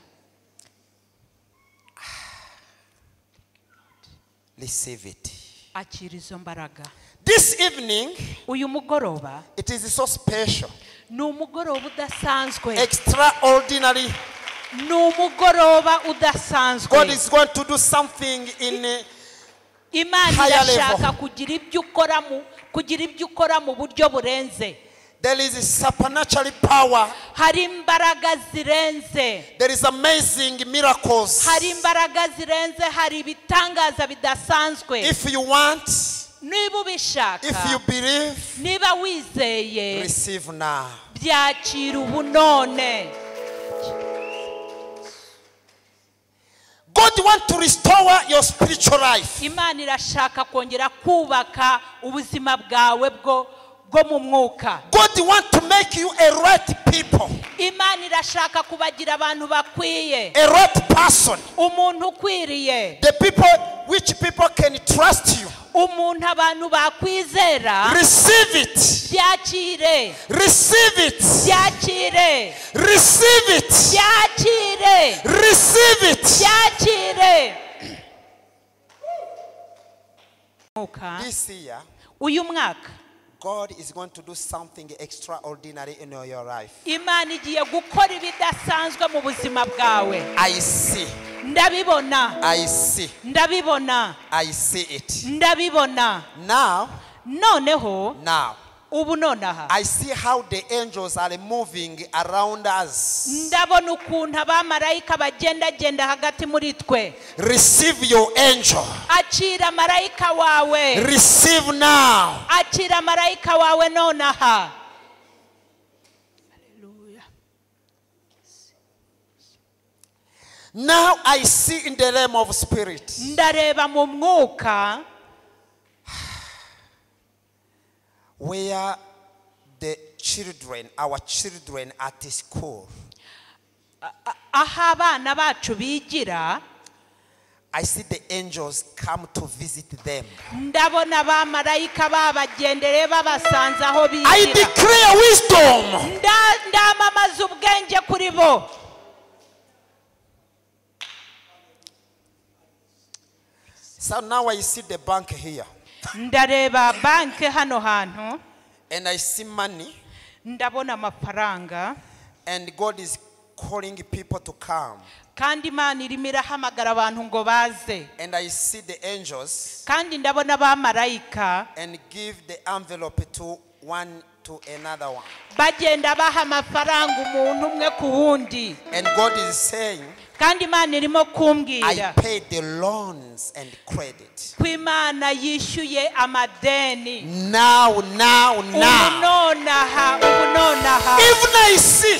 Receive it. Akira izo mbaraga. This evening, uyu mugoroba, it is so special. Ni umugoroba udasanzwe. Extraordinary. Ni umugoroba udasanzwe. God is going to do something in Imana irashaka kugira ibyo ukora mu buryo burenze. There is a supernatural power. Hari imbaraga zirenze. There is amazing miracles. Hari imbaraga zirenze, hari ibitangaza bidasanzwe. If you want, niba ubishaka, if you believe, niba wizeye, receive now. Byakira ubu none. God wants to restore your spiritual life. Imana irashaka kongera kubaka ubuzima bwawe bwo mu mwuka. God wants to make you a right people. Imana irashaka kubagira abantu bakwiye. A right person. Umuntu ukwiriye. The people which people can trust you. Umuntu abantu bakwizera. Receive it. Byakire. Receive it. Byakire. Receive it. Byakire. Receive it. Byakire. This year, uyu mwaka, God is going to do something extraordinary in your life. Imana igiye gukora ibidasanzwe mu buzima bwawe. I see. Ndabibona. I see. Ndabibona. I see it. Ndabibona. Now, noneho, now, ubu nonaha, I see how the angels are moving around us. Ndabona ukuntu abamarayika bagendagenda hagati muri twe. Receive your angel. Akira marayika wawe. Receive now. Akira marayika wawe nonaha. Hallelujah. Now I see in the realm of spirit. Ndareba mu mwuka. Where the children, our children at school. Aho abana bacu bigira. I see the angels come to visit them. Ndabona abamarayika babagendereye babasanze aho bigira. I declare wisdom. Ndamamaza ubwenge kuri bo. So now I see the bank here. Ndareba banki hano hantu. And I see money. Ndabona amafaranga. And God is calling people to come. Kandi Imana irimo irahamagara abantu ngo baze. And I see the angels. Kandi ndabona abamarayika. And give the envelope to one to another one. Bagenda baha amafaranga umuntu umwe ku wundi. And God is saying, Kandi Imana irimo kumbwira, I pay the loans and credit. Ko Imana yishyuye amadeni. Now, now, now. Ubu nonaha, ubu nonaha. Even I see.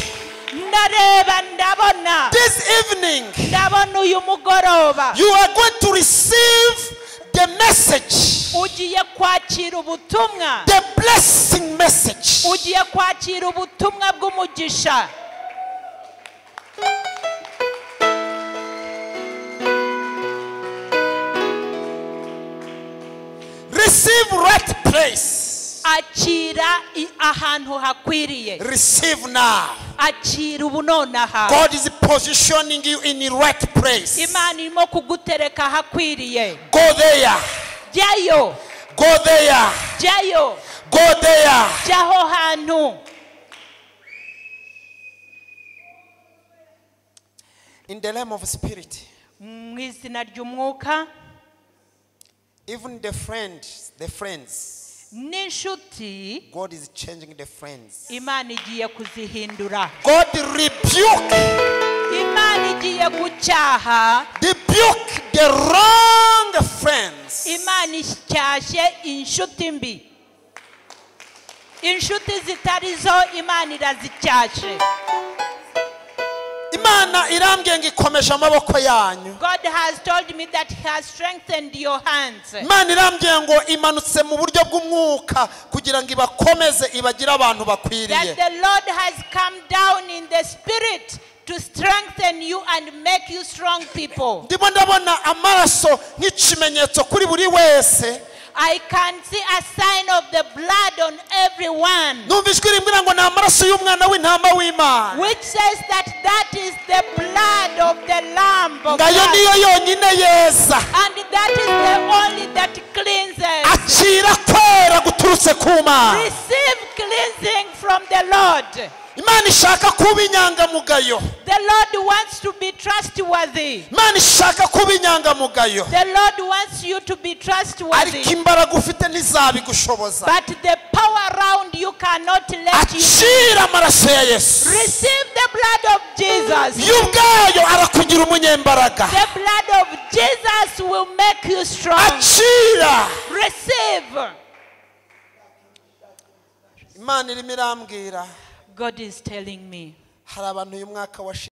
Ndareba ndabona. This evening, ndabona uyu mugoroba. You are going to receive the message. Ugiye kwakira ubutumwa. The blessing message. Ugiye kwakira ubutumwa bw'umugisha. Receive right place. Akira ahantu hakwiriye. Receive now. Akira ubu nonaha. God is positioning you in the right place. Imana irimo kugutereka ahakwiriye. Go there. Jyayo. Go there. Jyayo. Go there. Jyaho hantu. In the realm of spirit. Mu izina ry'umwuka. Even the friends. N'inshuti. God is changing the friends. Imana igiye kuzihindura. God rebuke. Imana igiye gucyaha. Rebuke the wrong friends. Imana icyashye inshuti mbi. Inshuti zitari zo Imana irazicyashe. Imana irambwiye ngo ikomeje amaboko yanyu. God has told me that he has strengthened your hands. Imana irambwiye ngo imanutse mu buryo bw'umwuka kugira ngo ibakomeze ibagire abantu bakwiriye. That the Lord has come down in the spirit to strengthen you and make you strong people. Ndimo ndabona amaraso nk'ikimenyetso kuri buri wese. I can see a sign of the blood on everyone. Which says that is the blood of the Lamb of God. And that is the only that cleanses. Receive cleansing from the Lord. Imana ishaka kuba inyangamugayo. The Lord wants to be trustworthy. Imana ishaka kuba inyangamugayo. The Lord wants you to be trustworthy. Ariko imbaraga ufite ntizabigushoboza. But the power around you cannot let you. Akira amaraso ya Yesu. Receive the blood of Jesus. Y'ubwayo arakugira umunyembaraga. The blood of Jesus will make you strong. Akira. Receive. Imana irimo irambwira. God is telling me. Hari abantu uyu mwaka washize